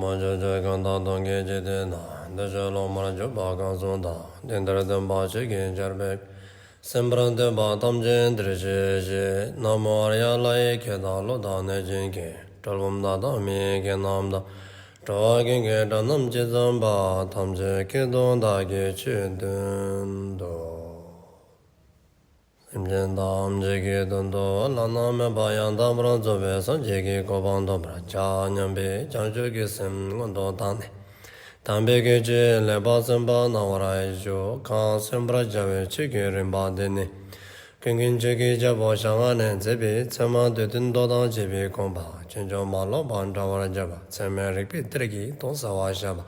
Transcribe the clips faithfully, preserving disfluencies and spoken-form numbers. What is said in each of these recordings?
མ་བྱོན་ཕྱིར་གང་དག་སྟོང་གི་འཇིག་རྟེན་ན། བདེ་གཤེགས་སློབ་མར་གྱུར་པ་གང་སུ་དག། དེང་འདིར་སྟོན་པ་ཆོས་ཀྱི་ཆར་འབེབས། གསན་པར་འདོད་པ་ཐམས་ཅད་འདིར་གཤེགས་ཤིག། ན་མོ་ཨཱརྱ། ལྷ་ཡི་སྐད་དང་ཀླུ་དང་གནོད་སྦྱིན་སྐད། གྲུལ་བུམ་དག་དང་མི་ཡི་སྐད་རྣམས་དང་། འགྲོ་བ་ཀུན་གྱི་སྒྲ་རྣམས་ཇི་ཙམ་པ། ཐམས་ཅད་སྐད་དུ་བདག་གིས་ཆོས་བསྟན་ཏོ། སེམས་ཅན་ཐམས་ཅད་ཀྱི་དོན་དུ་བླ་ན་མེད་པ་ཡང་དག་པར་རྫོགས་པའི་སངས་རྒྱས་ཀྱི་གོ་འཕང་ཐོབ་པར་བྱ་སྙམ་པའི་བྱང་ཆུབ་ཀྱི་སེམས་མངོན་དུ་བཏང་ནས། དམ་པའི་དགེ་ཆོས་ལེགས་པར་གསན་པ་གནང་བར་ཞུ། གང་གསན་པར་བྱ་བའི་ཆོས་ཀྱི་རིམ་པ་འདི་ནི། ཀུན་མཁྱེན་ཆོས་ཀྱི་རྒྱལ་པོ་ཞལ་སྔ་ནས་མཛད་པའི་ཚད་མ་སྡེ་བདུན་མདོ་དང་བཅས་པའི་དགོངས་པ་ཕྱིན་ཅི་མ་ལོག་པར་འགྲེལ་བར་བྱ་བ་ཚད་མའི་རིགས་པའི་གཏེར་གྱི་དོན་གསལ་བར་བཤད་པ་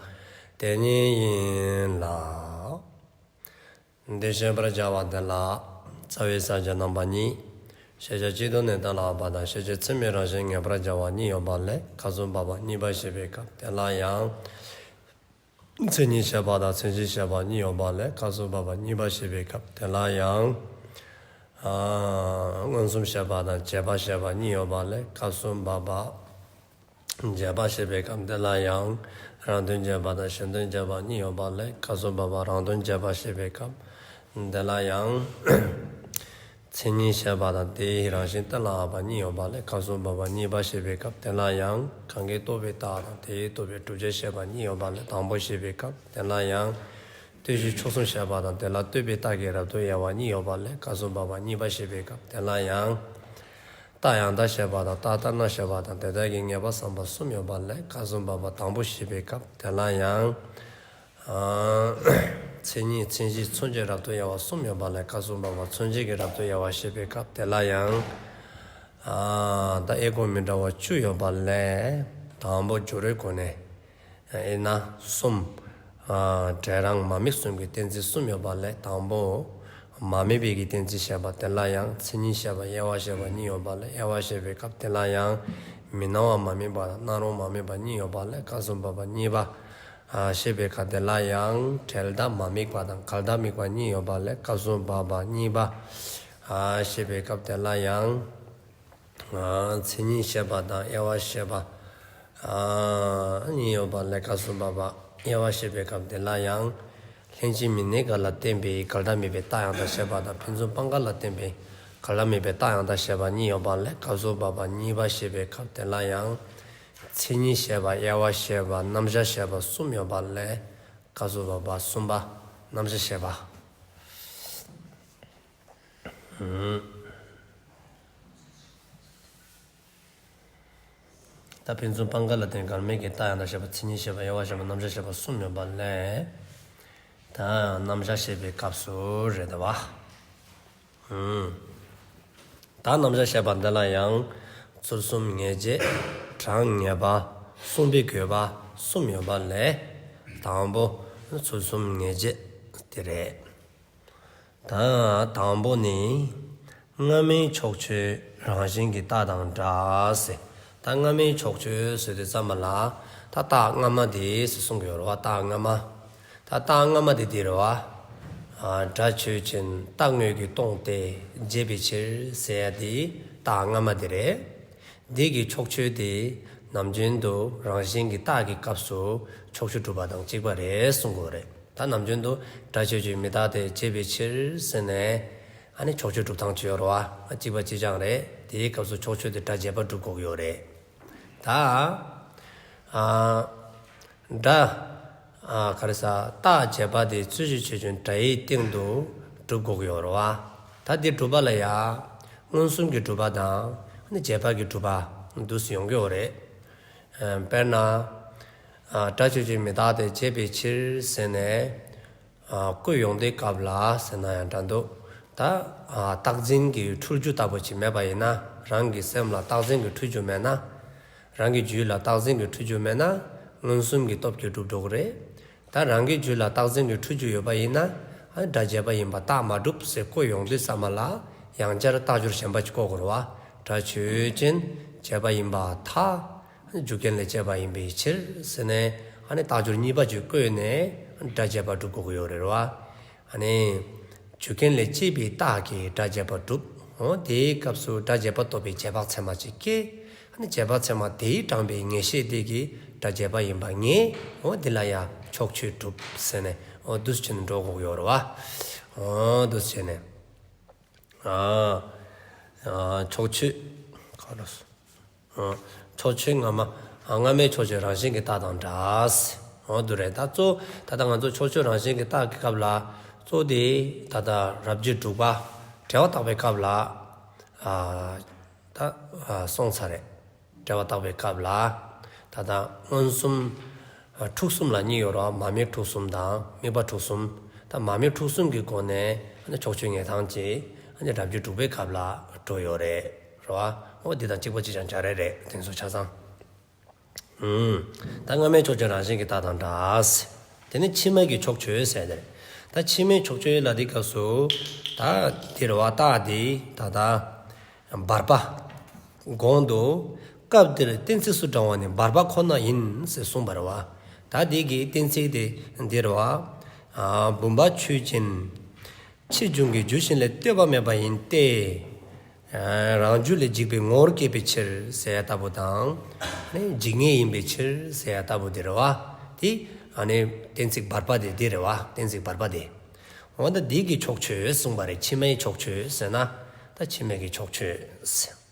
དེ་ཉིད་ཡིན་ལ། འདི་བཤད་པར་བྱ་བ་དེ་ལ་རྩ་བའི་ས་བཅད་རྣམ་པ་གཉིས། ཤེས་བྱ་སྤྱི་ལྡོག་ནས་གཏན་ལ་དབབ་པ་དང་ཤེས་བྱེད་ཚད་མའི་རང་བཞིན་ངེས་པར་བྱ་བ་གཉིས་ཡོད་པ་ལས་སྐབས་སུ་བབ་པ་གཉིས་པ་བཤད་པའི་སྐབས་དེ་ལ་ཡང་། མཚན་ཉིད་བཤད་པ་དང་མཚན་གཞི་བཤད་པ་གཉིས་ཡོད་པ་ལས་སྐབས་སུ་བབ་པ་གཉིས་པ་བཤད་པའི་སྐབས་དེ་ལ་ཡང་། ཨ་མངོན་སུམ་བཤད་པ་དང་རྗེས་དཔག་བཤད་པ་གཉིས་ཡོད་པ་ལས་སྐབས་སུ་བབ་པ་རྗེས་དཔག་བཤད་པའི་སྐབས་དེ་ལ་ཡང་། རང་དོན་རྗེས་དཔག་དང་གཞན་དོན་རྗེས་དཔག་གཉིས་ཡོད་པ་ལས་སྐབས་སུ་བབ་པ་རང་དོན་རྗེས་དཔག་བཤད་པའི་སྐབས་དེ་ལ་ཡང་། མཚན་ཉིད་བཤད་པ་དང་དེའི་རང་བཞིན་གཏན་ལ་དབབ་པ་གཉིས་ཡོད་པ་ལས་སྐབས་སུ་བབ་པ་གཉིས་པ་བཤད་པའི་སྐབས་དེ་ལ་ཡང་། གང་གིས་རྟོགས་པའི་རྟགས་དང་དེས་རྟོགས་པའི་བསྒྲུབ་བྱ་བཤད་པ་གཉིས་ཡོད་པ་ལས་དང་པོ་བཤད་པའི་སྐབས་དེ་ལ་ཡང་། ལྟོས་གཞི་ཕྱོགས་གསུམ་བཤད་པ་དང་དེ་ལ་ལྟོས་པའི་རྟགས་ཀྱི་རབ་ཏུ་དབྱེ་བ་གཉིས་ཡོད་པ་ལས་སྐབས་སུ་བབ་པ་གཉིས་པ་བཤད་པའི་སྐབས་དེ་ལ་ཡང་། རྟགས་ཡང་དག་བཤད་པ་དང་རྟགས་ལྟར་སྣང་བཤད་པ་དང་དེ་དག་གི་ངེས་པ་བསམ་པ་གསུམ་ཡོད་པ་ལས་སྐབས་སུ་བབ་པ་དང་པོ་བཤད་པའི་སྐབས་དེ་ལ་ཡང་། ཨ་མཚན་ཉིད་མཚན་གཞི་མཚོན་བྱའི་རབ་ཏུ་དབྱེ་བ་གསུམ་ཡོད་པ་ལས་སྐབས་སུ་བབ་པ་མཚོན་བྱེད་ཀྱི་རབ་ཏུ་དབྱེ་བ་བཤད་པའི་སྐབས་དེ་ལ་ཡང་། ཨ་ད་དབྱེ་སྒོ་མི་འདྲ་བ་བཅུ་ཡོད་པ་ལས་དང་པོ་སྦྱོར་བའི་སྒོ་ནས་དབྱེ་ན་གསུམ། ཨ་འབྲས་རང་མ་དམིགས་གསུམ་གྱི་གཏན་ཚིགས་གསུམ་ཡོད་པ་ལས་དང་པོ་མ་དམིགས་པའི་གི་གཏན་ཚིགས་བཤད་པ་དེ་ལ་ཡང་མཚན་ཉིད་བཤད་པ་དབྱེ་བ་བཤད་པ་གཉིས་ཡོད་པ་ལས་དབྱེ་བ་བཤད་པའི་སྐབས་དེ་ལ་ཡང་མི་སྣང་བ་མ་དམིགས་པ་དང་སྣང་རུང་མ་དམིགས་པ་གཉིས་ཡོད་པ་ལས་སྐབས་སུ་བབ་པ་གཉིས་པ། ཨ་བཤད་པའི་སྐབས་དེ་ལ་ཡང་འབྲེལ་ཟླ་མ་དམིགས་པ་དང་འགལ་ཟླ་དམིགས་པ་གཉིས་ཡོད་པ་ལས་སྐབས་སུ་བབ་པ་གཉིས་པ། ཨ་བཤད་པའི་སྐབས་དེ་ལ་ཡང་། ཨ་མཚན་ཉིད་བཤད་པ་དང་དབྱེ་བ་བཤད་པ་ཨ་གཉིས་ཡོད་པ་ལས་སྐབས་སུ་བབ་པ་དབྱེ་བ་བཤད་པའི་སྐབས་དེ་ལ་ཡང་། ལྷན་ཅིག་མི་གནས་འགལ་ལ་བརྟེན་པའི་འགལ་ཟླ་དམིགས་པའི་རྟགས་ཡང་དག་བཤད་པ་དང་ཕན་ཚུན་སྤང་འགལ་ལ་བརྟེན་པའི་འགལ་ཟླ་དམིགས་པའི་རྟགས་ཡང་དག་བཤད་པ་གཉིས་ཡོད་པ་ལས་སྐབས་སུ་བབ་པ་གཉིས་པ་བཤད་པའི་སྐབས་དེ་ལ་ཡང་། མཚན་ཉིད་བཤད་པ་དབྱེ་བ་བཤད་པ་རྣམ་གཞག་བཤད་པ་གསུམ་ཡོད་པ་ལས་སྐབས་སུ་བབ་པ་གསུམ་པ་རྣམ་གཞག་བཤད་པ། ཨུམ། ད་ཕན་ཚུན་སྤང་འགལ་ལ་བརྟེན་འགལ་དམིགས་ཀྱི་རྟགས་ཡང་དག་བཤད་པ་མཚན་ཉིད་བཤད་པ་དབྱེ་བ་བཤད་པ་རྣམ་གཞག་བཤད་པ་གསུམ་ཡོད་པ་ལས། ད་རྣམ་གཞག་བཤད་པའི་སྐབས་སུ་རེད་ད་བ། ཨུམ། ད་རྣམ་གཞག་བཤད་པ་འདི་ལ་ཡང་ཚུལ་གསུམ་ངེས་བྱེད། གྲངས་ངེས་པ། གསུངས་པའི་དགོས་པ་གསུམ་ཡོད་པ་ལས། དང་པོ་ཚུལ་གསུམ་ངེས་བྱེད་དེ་རེད། ད་དང་པོ་ནི། སྔ་མའི་ཕྱོགས་ཆོས་རང་བཞིན་གྱི་རྟགས་དང་འདྲ་ཟེར། ད་སྔ་མའི་ཕྱོགས་ཆོས་ཟེར་དུས་ཙམ་པ་ལ། ད་རྟགས་སྔ་མ་དེ་ཟེར་གསུང་གི་ཡོད་རེད་བ། རྟགས་སྔ་མ། ད་རྟགས་སྔ་མ་དེ་འདི་རེད་བ། ཨ་སྒྲ་ཆོས་ཅན་རྟག་དངོས་ཀྱིས་སྟོང་སྟེ་བྱས་པའི་ཕྱིར་ཟེར་ཡ་དེ་རྟགས་སྔ་མ་དེ་རེད། འདི་གི་ཕྱོགས་ཆོས་དེ་ནམ་རྒྱུན་དུ་རང་བཞིན་གྱི་རྟགས་ཀྱི་སྐབས་སུ་ཕྱོགས་ཆོས་གྲུབ་པ་དང་གཅིག་པ་རེད་གསུང་གི་ཡོད་རེད། ད་ནམ་རྒྱུན་དུ་སྒྲ་ཆོས་ཅན་མི་རྟག་སྟེ་བྱས་པའི་ཕྱིར་ཟེར་ནས། ཨ་ནི་ཕྱོགས་ཆོས་གྲུབ་སྟངས་ཅིག་ཡོད་རེད་བ། གཅིག་པ་གཅིག་རྐྱང་རེད། དེའི་སྐབས་སུ་ཕྱོགས་ཆོས་དེ་སྒྲ་བྱས་པ་གྲུབ་དགོས་ཀྱི་ཡོད་རེད། ད་ཨ་སྒྲ་ཨ་ག་རེ་ཟ། རྟགས་བྱས་པ་དེ་རྩོད་གཞི་ཆོས་ཅན་སྒྲ་ཡི་སྟེང་དུ་གྲུབ་དགོས་ཀྱི་ཡོད་རེད་བ། ད་དེ་གྲུབ་པ་ལ་ཡ་མངོན་སུམ་གྱིས་གྲུབ་པ་དང་ཨ་ནི་བྱས་པ་གིས་གྲུབ་པ་འདུག་སེ་ཡོང་གི་ཡོད་རེད། ཨ་དཔེར་ན། ཨ་སྒྲ་ཆོས་ཅན་མི་རྟག་སྟེ་བྱས་པའི་ཕྱིར་ཟེར་ནས། ཨ་བཀོད་ཡོང་དུས་སྐབས་ལ་ཟེར་ན་ཡང་འདྲ་འདུག། ད་ཨ་རྟག་འཛིན་གྱི་འཁྲུལ་རྒྱུ་ལྟ་བུ་ཅིག་མེད་པ་ཡིན་ན། རང་གི་སེམས་ལ་རྟག་འཛིན་གྱི་འཁྲུལ་རྒྱུ་མེད་ན། རང་གི་རྒྱུད་ལ་རྟག་འཛིན་གྱི་འཁྲུལ་རྒྱུ་མེད་ན། མངོན་སུམ་གྱི་སྟོབས་ཀྱིས་གྲུབ་འགྲོ་གི་རེད། ད་རང་གི་རྒྱུད་ལ་རྟག་འཛིན་གྱི་འཁྲུལ་རྒྱུ་ཡོད་པ་ཡིན་ན། ཨ་སྒྲ་བྱས་པ་ཡིན་པ་རྟགས་མ་གྲུབ་ཟེར་བཀོད་ཡོང་དུས་ཙམ་པ་ལ། ཡང་བསྐྱར་རྟགས་སྦྱོར་གཞན་པ་ཅིག་བཀོད་དགོས་རེད་བ། སྒྲ་ཆོས་ཅན་བྱས་པ་ཡིན་པར་ཐལ། རྒྱུ་རྐྱེན་ལས་སྐྱེས་པ་ཡིན་པའི་ཕྱིར་ཟེར་ནས། ཨ་ནི་རྟགས་སྦྱོར་གཉིས་པ་ཅིག་བཀོད་ནས་སྒྲ་བྱས་པ་སྒྲུབ་དགོས་ཀྱི་ཡོད་རེད་བ། ཨ་ནི་རྒྱུ་རྐྱེན་ལས་སྐྱེས་པའི་རྟགས་ཀྱིས་སྒྲ་བྱས་པ་གྲུབ། འོ་དེའི་སྐབས་སུ་སྒྲ་བྱས་པ་རྟོགས་པའི་རྗེས་དཔག་ཚད་མ་ཅིག་སྐྱེ། ཨ་ནི་རྗེས་དཔག་ཚད་མ་དེས་དྲངས་པའི་ངེས་ཤེས་དེ་གིས་སྒྲ་རྗེས་དཔག་ཡིན་པ་ངེས། འོ་འདི་ལ་ཡང་ཕྱོགས་ཆོས་གྲུབ་ཟེར་ནས་འོ་འདུག་སེ་བྱས་ནས་འགྲོ་དགོས་ཡོད་རེད་བ། འོ་འདུག་སེ་བྱས་ནས། ཨ་ཨ་ཕྱོགས་ཆོས་ག་རེ་ཟེར། ཨ་ཕྱོགས་ཆོས་སྔ་མ། ཨ་སྔ་མའི་ཕྱོགས་ཆོས་རང་བཞིན་གྱི་རྟགས་དང་འདྲ། འོ་འདུག་རེད། ད་གཙོ་ད་ལྟ་ང་ཚོ་ཕྱོགས་ཆོས་རང་བཞིན་གྱི་རྟགས་ཀྱི་སྐབས་ལ་གཙོ་དེ་ད་ལྟ་རབ་བྱེད་དྲུག་པ་འབྲེལ་བ་བརྟག་པའི་སྐབས་ལ་ཨ་ད་ཨ་སོང་ཚར་རེད། འབྲེལ་བ་བརྟག་པའི་སྐབས་ལ། ད་ལྟ་མངོན་སུམ། ཨ་འཁྲུག་གསུམ་ལ་གཉིས་ཡོད་རེད་བ། མ་དམིགས་འཁྲུག་གསུམ་དང་དམིགས་པ་འཁྲུག་གསུམ། ད་མ་དམིགས་འཁྲུག་གསུམ་གྱི་སྒོ་ནས་ཨ་ནི་ཕྱོགས་ཆོས་ངེས་སྟངས་ཀྱི་ཨ་ནི་རབ་བྱེད་དྲུག་པའི་སྐབས་ལ་འགྲོ་ཡོད་རེད། རེད་བ། འོ་འདི་དང་གཅིག་པ་གཅིག་རྐྱང་རྐྱང་རེད་རེད། དེ་ཚོ་ཆ་ཚང་། ཨུམ། ད་སྔ་མའི་ཕྱོགས་ཆོས་རང་བཞིན་གྱི་རྟགས་དང་འདྲ། དེ་ནས་ཕྱི་མའི་གི་ཕྱོགས་ཆོས་ཟེར་དེ་རེད། ད་ཕྱི་མའི་ཕྱོགས་ཆོས་ལ་དེའི་སྐབས་སུ། ད་དེ་རེད་བ། རྟགས་དེ་ད་ལྟ། བར་པ། གོང་དུ། སྐབས་འདིར་གཏན་ཚིགས་སུ་བགྲང་བ་ནི་བར་པ་ཁོ་ན་ཡིན་ཟེར་གསུངས་པ་རེད་བ། ད་འདི་གི་གཏན་ཚིགས་དེ་འདི་རེད་བ། ཨ་བུམ་པ་ཆོས་ཅན། ཕྱིས་འབྱུང་གི་རྒྱུ་གཞན་ལས་ལྟོས་པ་མེད་པ་ཡིན་ཏེ། ཨ་རང་རྒྱུད་ལས་འཇིག་པའི་ངོ་བོར་སྐྱེས་པའི་ཕྱིར་ཟེར་ཡ་ལྟ་བུ་དང་། ཨ་ནི་འཇིག་ངེས་ཡིན་པའི་ཕྱིར་ཟེར་ཡ་ལྟ་བུ་འདི་རེད་བ། དེ་ཨ་ནི་གཏན་ཚིགས་བར་པ་དེ་འདི་རེད་བ། གཏན་ཚིགས་བར་པ་དེ། འོ་ད་འདི་གི་ཕྱོགས་ཆོས་གསུངས་པ་རེད། ཕྱི་མའི་ཕྱོགས་ཆོས་ཟེར་ན། ད་ཕྱི་མའི་གི་ཕྱོགས་ཆོས།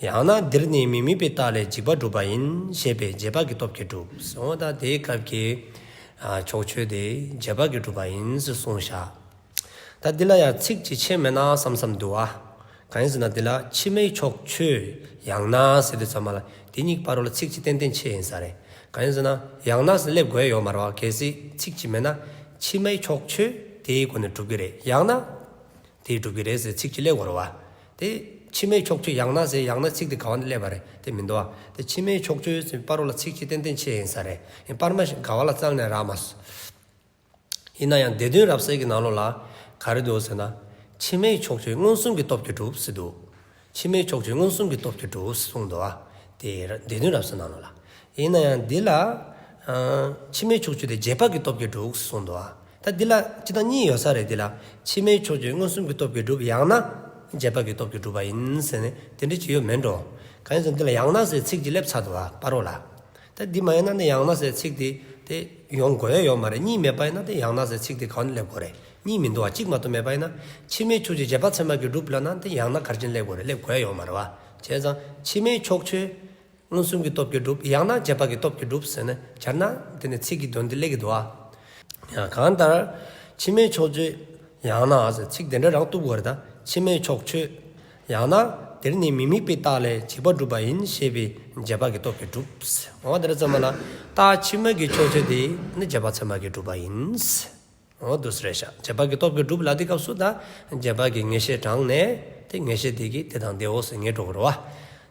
ཡང་ན་འདིར་ནི་མི་དམིགས་པའི་རྟགས་ལས་འཇིག་པ་གྲུབ་པ་ཡིན་ཞེས་པའི་རྗེས་དཔག་གི་སྟོབས་ཀྱིས་གྲུབ། འོ་ད་དེའི་སྐབས་ཀྱི་ཨ་ཕྱོགས་ཆོས་དེ་རྗེས་དཔག་གིས་གྲུབ་པ་ཡིན་ཟེར་གསུངས་བཞག། ད་འདི་ལ་ཡང་ཚིག་གཅིག་ཆད་མེད་ན་བསམ་བསམ་འདུག་ཨ། གང་ཡིན་ཟེར་ན་འདི་ལ་ཕྱི་མའི་ཕྱོགས་ཆོས་ཡང་ན་ཟེར་དུས་ཙམ་པ་ལ་དེ་གཉིས་ཀྱི་བར་ལ་ཚིག་གཅིག་ཏན་ཏན་ཆད་ཡིན་ས་རེད། གང་ཡིན་ཟེར་ན་ཡང་ན་ཟེར་སླེབས་དགོས་ཡོད་མ་རེད་བ། གལ་སྲིད་ཚིག་གཅིག་མེད་ན་ཕྱི་མའི་ཕྱོགས་ཆོས་དེའི་སྒོ་ནས་གྲུབ་ཀྱི་རེད། ཡང་ན། དེས་གྲུབ་ཀྱི་རེད་ཟེར་ཚིག་གཅིག་སླེབས་དགོས་རེད་བ། དེ་ཕྱི་མའི་ཕྱོགས་ཆོས་ཡང་ན་ཟེར་ཡང་ན་ཚིག་དེ་ག་བ་ནས་སླེབས་པ་རེད། དེ་མི་འདུག་བ། དེ་ཕྱི་མའི་ཕྱོགས་ཆོས་ཟེར་བར་ལ་ཚིག་གཅིག་ཏན་ཏན་ཆད་ཡིན་ས་རེད། ཡིན་པར་མ་ག་བ་ལ་རྩ་ནས་རག་མ་སོང་། ཡིན་ན་ཡང་སྡེ་བདུན་རབ་གསལ་གྱི་ནང་ལོགས་ལ་ག་རེ་འདུག་ཟེར་ན། ཕྱི་མའི་ཕྱོགས་ཆོས་མངོན་སུམ་གྱི་སྟོབས་ཀྱིས་གྲུབ་ཟེར་འདུག། ཕྱི་མའི་ཕྱོགས་ཆོས་མངོན་སུམ་གྱི་སྟོབས་ཀྱིས་གྲུབ་གསུངས་འདུག་བ། དེ་སྡེ་བདུན་རབ་གསལ་ནང་ལོགས་ལ། ཡིན་ན་ཡང་འདི་ལ་ཨ་ཕྱི་མའི་ཕྱོགས་ཆོས་དེ་རྗེས་དཔག་གི་སྟོབས་ཀྱིས་གྲུབ་གསུངས་འདུག་བ། ད་འདི་ལ་སྤྱིར་བཏང་གཉིས་ཡོད་ས་རེད། འདི་ལ་ཕྱི་མའི་ཕྱོགས་ཆོས་མངོན་སུམ་གྱི་སྟོབས་ཀྱིས་གྲུབ། ཡང་ན་རྗེས་དཔག་གི་སྟོབས་ཀྱིས་གྲུབ་པ་ཡིན་ཟེར་ནས་དེ་འདྲ་ཅིག་ཡོད་མེད་འགྲོ། གང་ཡིན་ཟེར་ན་འདི་ལ་ཡང་ན་ཟེར་ཚིག་གཅིག་སླེབས་ཚར་འདུག་བ། བར་ལ། ད་འདི་མ་ཡིན་ན་ནི་ཡང་ན་ཟེར་ཚིག་དེ་དེ་ཡོང་དགོས་ཡ་ཡོད་མ་རེད། གཉིས་མེད་པ་ཡིན་ན་དེ་ཡང་ན་ཟེར་ཚིག་དེ་ག་བ་ནས་སླེབས་དགོས་རེད། གཉིས་མི་འདུག་བ། གཅིག་མ་གཏོགས་མེད་པ་ཡིན་ན་ཕྱི་མའི་ཕྱོགས་ཆོས་རྗེས་དཔག་ཚད་མ་གིས་གྲུབ་ལབ་ན་དེ་ཡང་ན་ག་རེ་བྱས་ནས་སླེབས་དགོས་རེད། སླེབས་དགོས་ཡ་ཡོད་མ་རེད་བ། བྱས་ཙང་ཕྱི་མའི་ཕྱོགས་ཆོས་མངོན་སུམ་གྱི་སྟོབས་ཀྱིས་གྲུབ། ཡང་ན་རྗེས་དཔག་གི་སྟོབས་ཀྱིས་གྲུབ་ཟེར་ནས་སྦྱར་ན་དེ་ནི་ཚིག་གི་དོན་དེ་སླེབས་ཀྱི་འདུག་བ། ཡང་གང་ལྟར་ཕྱི་མའི་ཕྱོགས་ཆོས་ཡང་ན་ཟེར་ཚིག་དེ་འདྲ་རང་བཏུབ་དགོས་རེད། ད་ཕྱི་མའི་ཕྱོགས་ཆོས་ཡང་ན་འདིར་ནི་མི་དམིགས་པའི་རྟགས་ལས་འཇིག་པ་གྲུབ་པ་ཡིན་ཞེས་པའི་རྗེས་དཔག་གི་སྟོབས་ཀྱིས་གྲུབ། འོ་དེ་འདྲ་ཙམ་པ་ལ་རྟགས་ཕྱི་མ་གི་ཕྱོགས་ཆོས་དེ་ནི་རྗེས་དཔག་ཚད་མ་གིས་གྲུབ་པ་ཡིན། འོ་འདུག་སེ་རེད་ཤག། རྗེས་དཔག་གི་སྟོབས་ཀྱིས་གྲུབ་ལབ་དུས་སྐབས་སུ་ད་རྗེས་དཔག་གི་ངེས་ཤེས་དྲངས་ནས་དེ་ངེས་ཤེས་དེ་གིས་དེ་དང་དེའོ་ཟེར་ངེས་འགྲོ་གི་རེད་བ།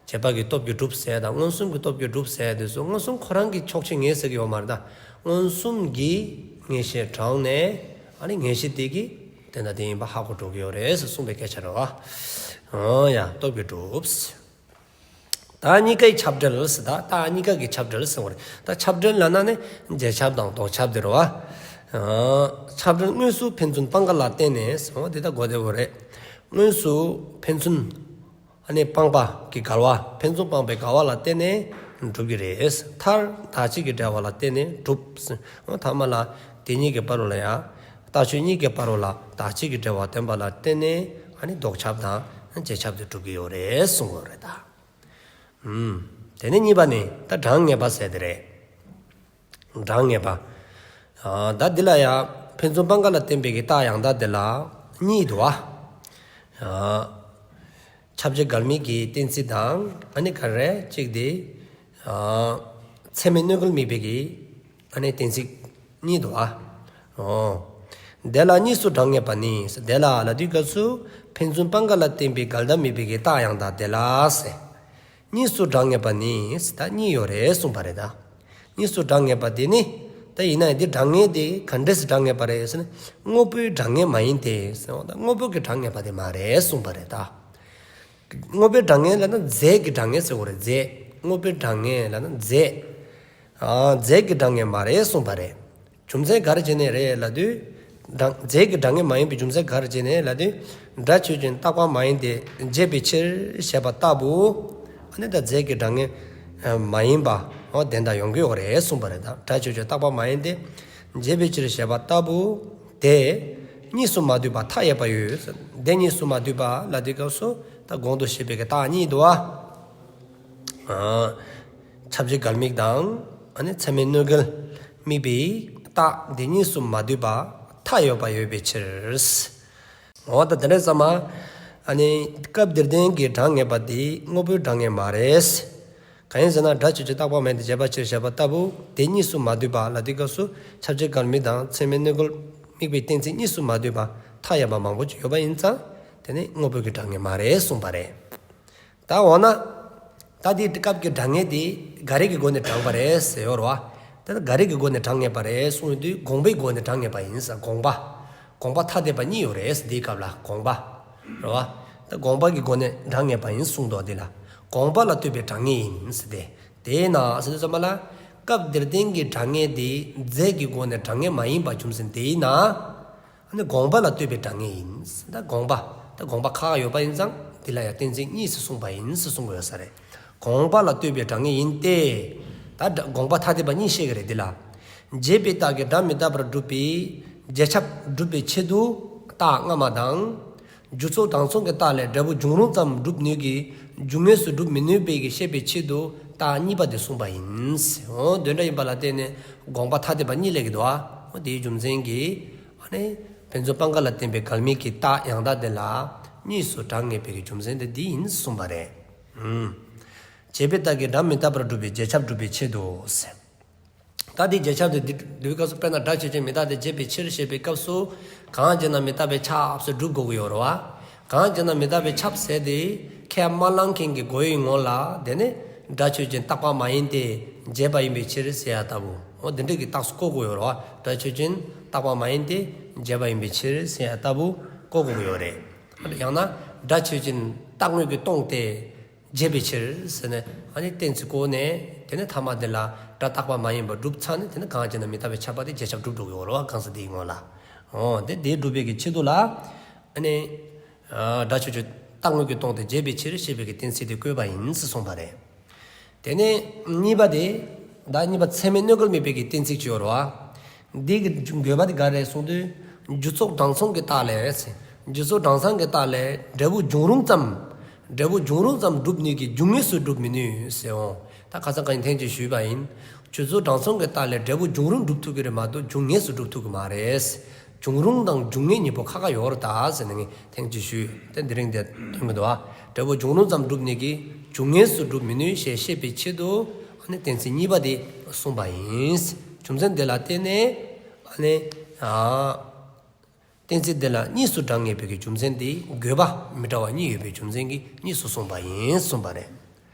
རྗེས་དཔག་གི་སྟོབས་ཀྱིས་གྲུབ་ཟེར་དང་མངོན་སུམ་གྱི་སྟོབས་ཀྱིས་གྲུབ་ཟེར་དུས་སུ་མངོན་སུམ་ཁོ་རང་གི་ཕྱོགས་ཆོས་ངེས་ཟེར་གྱི་ཡོད་མ་རེད། ད་མངོན་སུམ་གྱི་ངེས་ཤེས་དྲངས་ནས་ཨ་ནི་ངེས་ཤེས་དེ་གིས་དེ་ན་དེ་ཡིན་པ་ཧ་གོ་འགྲོ་གི་ཡོད་རེད་ཟེར་གསུངས་པའི་སྐད་ཆ་རེད་བ། འོ་ཡ། སྟོབས་ཀྱིས་གྲུབ། ད་གཉིས་ཀའི་ཁྱབ་འབྲེལ་ཟེར། ད་ད་གཉིས་ཀ་གི་ཁྱབ་འབྲེལ་ཟེར་བ་རེད། ད་ཁྱབ་འབྲེལ་ལབ་ན་ནི་རྗེས་ཁྱབ་དང་ལྡོག་ཁྱབ་དེ་རེད་བ། ཨ་ཁྱབ་འབྲེལ་དངོས་སུ་ཕན་ཚུན་སྤངས་འགལ་ལ་བརྟེན་ནས་ཟེར་བ་དེ་ད་གོ་བདེ་བོ་རེད། དངོས་སུ་ཕན་ཚུན་ཨ་ནི་སྤངས་པ་གི་འགལ་བ། ཕན་ཚུན་སྤངས་པའི་འགལ་བ་ལ་བརྟེན་ནས་གྲུབ་ཀྱི་རེད། མཐར་བདག་གཅིག་གི་འབྲེལ་བ་ལ་བརྟེན་ནས་གྲུབ་ཟེར། འོ་ཐ་མ་ལ་དེ་གཉིས་ཀྱི་བར་ལ་ཡང་། རྟགས་ཆོས་གཉིས་ཀྱི་བར་ལ་བདག་གཅིག་གི་འབྲེལ་བ་བསྟན་པ་ལ་བརྟེན་ནས་ཨ་ནི་ལྡོག་ཁྱབ་དང་རྗེས་ཁྱབ་དེ་གྲུབ་ཀྱི་ཡོད་རེད་གསུངས་པ་རེད་ད། ཨུམ། དེ་ནས་གཉིས་པ་ནི་ད་གྲངས་ངེས་པ་ཟེར་དེ་རེད། གྲངས་ངེས་པ། ཨ་ད་འདི་ལ་ཡང་ཕན་ཚུན་སྤངས་འགལ་ལ་བརྟེན་པའི་གི་རྟགས་ཡང་དག་དེ་ལ་གཉིས་འདུག་བ། ཨ་ཁྱབ་བྱེད་འགལ་དམིགས་ཀྱི་གཏན་ཚིགས་དང་ཨ་ནི་ག་རེ་གཅིག་དེ། ཨ་ཚད་མས་གནོད་འགེལ་དམིགས་པའི་གི་ཨ་ནི་གཏན་ཚིགས་གཉིས་འདུག་བ། འོ། དེ་ལ་གཉིས་སུ་གྲངས་ངེས་པ་ནི། དེ་ལ་ལབ་དུས་སྐབས་སུ་ཕན་ཚུན་སྤངས་འགལ་ལ་བརྟེན་པའི་འགལ་ཟླ་དམིགས་པའི་གི་རྟགས་ཡང་དག་དེ་ལ་ཟེར། གཉིས་སུ་གྲངས་ངེས་པ་ནི་ཟེར་ད་གཉིས་ཡོད་རེད་གསུངས་པ་རེད་ད། གཉིས་སུ་གྲངས་ངེས་པ་དེ་ནི། ད་ཡིན་ན་ཡང་འདི་གྲངས་ངེས་དེ་ག་འདྲས་སེ་གྲངས་ངེས་པ་རེད་ཟེར་ན། དངོས་པོའི་གྲངས་ངེས་མ་ཡིན་ཏེ་ཟེར་བ་དང་དངོས་པོ་གི་གྲངས་ངེས་པ་དེ་མ་རེད་གསུངས་པ་རེད་ད། དངོས་པོའི་གྲངས་ངེས་ལབ་ན་རྫས་ཀྱི་གྲངས་ངེས་ཟེར་བ་རེད། རྫས། དངོས་པོའི་གྲངས་ངེས་ལབ་ན་རྫས། ཨ་རྫས་ཀྱི་གྲངས་ངེས་མ་རེད་གསུངས་པ་རེད། རྒྱུ་མཚན་ག་རེ་བྱས་ནས་རེད་ལབ་དུས། གྲངས་རྫས་ཀྱི་གྲངས་ངེས་མ་ཡིན་པའི་རྒྱུ་མཚན་ག་རེ་བྱས་ནས་ལབ་དུས། སྒྲ་ཆོས་ཅན་རྟག་པ་མ་ཡིན་ཏེ་བྱས་པའི་ཕྱིར་ཞེས་པ་ལྟ་བུ། ཨ་ནི་ད་རྫས་ཀྱི་གྲངས་ངེས་མ་ཡིན་པ་འོ་དོན་དག་ཡོང་གི་ཡོད་རེད་གསུངས་པ་རེད། ད་སྒྲ་ཆོས་ཅན་རྟག་པ་མ་ཡིན་ཏེ། བྱས་པའི་ཕྱིར་ཞེས་པ་ལྟ་བུ་དེ་གཉིས་སུ་མ་འདུས་པ་མཐའ་ཡས་པ་ཡོད། དེ་གཉིས་སུ་མ་འདུས་པ་ལ་དེའི་སྐབས་སུ་ད་གོང་དུ་བཤད་པའི་གི་རྟགས་གཉིས་འདུག་བ། ཨ། ཁྱབ་བྱེད་འགལ་དམིགས་དང་ཨ་ནི་ཚད་མའི་གནོད་འགལ་དམིགས་པའི་རྟགས་དེ་གཉིས་སུ་མ་འདུས་པ་མཐའ་ཡས་པ་ཡོད་པའི་ཕྱིར། འོ་ད་དེ་འདྲ་ཙམ་མ། ཨ་ནི་སྐབས་འདིར་བསྟན་གྱི་གྲངས་ངེས་པ་དེ་དངོས་པོའི་གྲངས་ངེས་མ་རེད། གང་ཡིན་ཟེར་ན་སྒྲ་ཆོས་ཅན་རྟག་པ་མ་ཡིན་ཏེ་བྱས་པའི་ཕྱིར་ཞེས་པ་ལྟ་བུ་དེ་གཉིས་སུ་མ་འདུས་པ་ལ་དེའི་སྐབས་སུ་ཁྱབ་བྱེད་འགལ་དམིགས་དང་ཚད་མའི་གནོད་འགལ་དམིགས་པའི་གཏན་ཚིགས་གཉིས་སུ་མ་འདུས་པ་མཐའ་ཡས་པ་མང་པོ་ཅིག་ཡོད་པ་ཡིན་ཙང་དེ་ནི་དངོས་པོའི་གི་གྲངས་ངེས་མ་རེད་གསུངས་པ་རེད། ད་འོ་ན། ད་དེའི་སྐབས་ཀྱི་གྲངས་ངེས་དེ་འགའ་རེ་གི་སྒོ་ནས་དྲངས་པ་རེད་ཟེར་ཡོད་རེད་བ། ད་འགའ་རེ་གི་སྒོ་ནས་དྲངས་ངེས་པ་རེད་གསུངས་ཡོང་དུས་དགོངས་པའི་སྒོ་ནས་དྲངས་ངེས་པ་ཡིན་ཟེར་དགོངས་པ། དགོངས་པ་ཐ་དད་པ་གཉིས་ཡོད་རེད་ཟེར་དེའི་སྐབས་ལ་དགོངས་པ། རེད་བ། ད་དགོངས་པ་གི་སྒོ་ནས་དྲངས་ངེས་པ་ཡིན་གསུངས་འདུག་དེ་ལ། དགོངས་པ་ལ་ལྟོས་པའི་གྲངས་ངེས་ཡིན་ཟེར་ཏེ། དེས་ན་ཟེར་དུས་ཙམ་པ་ལ། སྐབས་འདིར་བསྟན་གྱི་གྲངས་ངེས་དེ་རྫས་ཀྱི་སྒོ་ནས་གྲངས་ངེས་མ་ཡིན་པ་རྒྱུ་མཚན་དེས་ན། ཨ་ནི་དགོངས་པ་ལ་ལྟོས་པའི་གྲངས་ངེས་ཡིན། ད་དགོངས་པ། ད་དགོངས་པ་ཁག་ཡོད་པ་ཡིན་ཙང་འདི་ལ་ཡང་གཏན་ཚིགས་གཉིས་སུ་གསུངས་པ་ཡིན་ཟེར་གསུང་གི་ཡོད་ས་རེད། དགོངས་པ་ལ་ལྟོས་པའི་གྲངས་ངེས་ཡིན་ཏེ། ད་དགོངས་པ་ཐ་དད་པ་གཉིས་བཤད་ཀྱི་རེད་འདི་ལ། བྱས་པའི་རྟགས་ཀྱིས་སྒྲ་མི་རྟག་པར་སྒྲུབ་པའི་རྗེས་ཁྱབ་སྒྲུབ་པའི་ཆེད་དུ་རྟགས་སྔ་མ་དང་། རྒྱུ་ཚོགས་གྲངས་ཚང་གི་རྟགས་ལས་འབྲས་བུ་འབྱུང་རུང་ཙམ་སྒྲུབ་ནུས་ཀྱི་རྒྱུ་དངོས་སུ་སྒྲུབ་མི་ནུས་པའི་གི་བཤད་པའི་ཆེད་དུ་རྟགས་གཉིས་པ་དེ་གསུངས་པ་ཡིན། འོ་དོན་འདྲ་ཡིན་པ་ལ་བརྟེན་ནས་དགོངས་པ་ཐ་དད་པ་གཉིས་སླེབས་ཀྱི་འདུག་ཨ། འོ་དེའི་རྒྱུ་མཚན་གྱིས་ཨ་ནི་ཕན་ཚུན་སྤང་འགལ་ལ་བརྟེན་པའི་འགལ་དམིགས་ཀྱི་རྟགས་ཡང་དག་དེ་ལ་གཉིས་སུ་གྲངས་ངེས་པའི་གི་རྒྱུ་མཚན་དེ་འདི་ཡིན་གསུངས་པ་རེད། ཨུམ། བྱས་པའི་རྟགས་ཀྱིས་སྒྲ་མི་རྟག་པར་སྒྲུབ་པའི་རྗེས་ཁྱབ་སྒྲུབ་པའི་ཆེད་དུ། ད་དེ་རྗེས་ཁྱབ་དེ་འདི་འདི་སྐབས་སུ་དཔེར་ན་སྒྲ་ཆོས་ཅན་མི་རྟག་སྟེ་བྱས་པའི་ཕྱིར་ཞེས་པའི་སྐབས་སུ་གང་བྱས་ན་མི་རྟག་པས་ཁྱབ་ཟེར་སྒྲུབ་དགོས་ཀྱི་ཡོད་རེད་བ། གང་བྱས་ན་མི་རྟག་པས་ཁྱབ་ཟེར་དེ་ཁས་མ་བླངས་མཁན་གྱི་མགོ་ཡི་ངོ་ལ་དེ་ནི་སྒྲ་ཆོས་ཅན་རྟག་པ་མ་ཡིན་ཏེ་བྱས་པ་ཡིན་པའི་ཕྱིར་ཟེར་ཡ་ལྟ་བུ། འོ་དེ་འདྲ་གི་རྟགས་སུ་བཀོད་དགོས་ཡོད་རེད་བ། སྒྲ་ཆོས་ཅན་རྟག་པ་མ་ཡིན་ཏེ་བྱས་པ་ཡིན་པའི་ཕྱིར་ཟེར་ཡ་ལྟ་བུ་བཀོད་དགོས་ཀྱི་ཡོད་རེད། ཡང་ན་སྒྲ་ཆོས་ཅན་རྟག་དངོས་ཀྱིས་སྟོང་སྟེ། བྱས་པའི་ཕྱིར་ཟེར་ནས་ཨ་ནི་གཏན་ཚིགས་བཀོད་ནས་དེ་ནས་ཐ་མ་དེ་ལ་སྒྲ་རྟག་པ་མ་ཡིན་པར་སྒྲུབ་ཚར་ནས་དེ་ནས་གང་བྱས་ན་མི་རྟག་པས་ཁྱབ་པ་དེ་རྗེས་ཁྱབ་སྒྲུབ་འགྲོ་གི་ཡོད་རེད་བ། གང་ཟག་དེའི་ངོ་ལ། འོ་དེ་དེ་སྒྲུབ་པའི་གི་ཆེད་དུ་ལ་ཨ་ནི་སྒྲ་ཆོས་ཅན་རྟག་དངོས་ཀྱིས་སྟོང་སྟེ་བྱས་པའི་ཕྱིར་ཞེས་པའི་གི་གཏན་ཚིགས་དེ་བཀོད་པ་ཡིན་ཟེར་གསུངས་པ་རེད། དེ་ནས་གཉིས་པ་དེ། ད་གཉིས་པ་ཚད་མའི་གནོད་འགལ་དམིགས་པའི་གི་གཏན་ཚིགས་ཅིག་ཡོད་རེད་བ། འདི་གི་དགོས་པ་དེ་ག་རེ་གསུངས་དུས། རྒྱུ་ཚོགས་གྲངས་ཚང་གི་རྟགས་ལས། རྒྱུ་ཚོགས་གྲངས་ཚང་གི་རྟགས་ལས་འབྲས་བུ་འབྱུང་རུང་ཙམ། འབྲས་བུ་འབྱུང་རུང་ཙམ་སྒྲུབ་ནུས་ཀྱི་རྒྱུ་དངོས་སུ་སྒྲུབ་མི་ནུས་ཟེར་འོང་། ད་ཁ་སང་ཁ་ཉིན་ཐེངས་གཅིག་ཞུས་པ་ཡིན། རྒྱུ་ཚོགས་གྲངས་ཚང་གི་རྟགས་ལས་འབྲས་བུ་འབྱུང་རུང་སྒྲུབ་ཐུབ་ཀྱི་རེད་མ་གཏོགས་རྒྱུ་དངོས་སུ་སྒྲུབ་ཐུབ་ཀྱི་མ་རེད། འབྱུང་རུང་དང་རྒྱུ་དངོས་གཉིས་པོ་ཁ་ཁ་ཡོད་རེད་ད་ཟེར་ནས་ངས་ཐེངས་གཅིག་ཞུས། དེ་འདི་རིང་དེ་ཐོན་གྱི་འདུག་ཨ། འབྲས་བུ་འབྱུང་རུང་ཙམ་སྒྲུབ་ནུས་ཀྱི་རྒྱུ་དངོས་སུ་སྒྲུབ་མི་ནུས་ཞེས་བཤད་པའི་ཆེད་དུ་ཨ་ནི་གཏན་ཚིགས་གཉིས་པ་དེ་གསུངས་པ་ཡིན། རྒྱུ་མཚན་དེ་ལ་བརྟེན་ནས་ཨ་ནི་ཨ་གཏན་ཚིགས་དེ་ལ་གཉིས་སུ་གྲངས་ངེས་པའི་གི་རྒྱུ་མཚན་དེ་དགོས་པ་མི་འདྲ་བ་གཉིས་ཡོད་པའི་རྒྱུ་མཚན་གྱིས་གཉིས་སུ་གསུངས་པ་ཡིན་གསུངས་པ་རེད།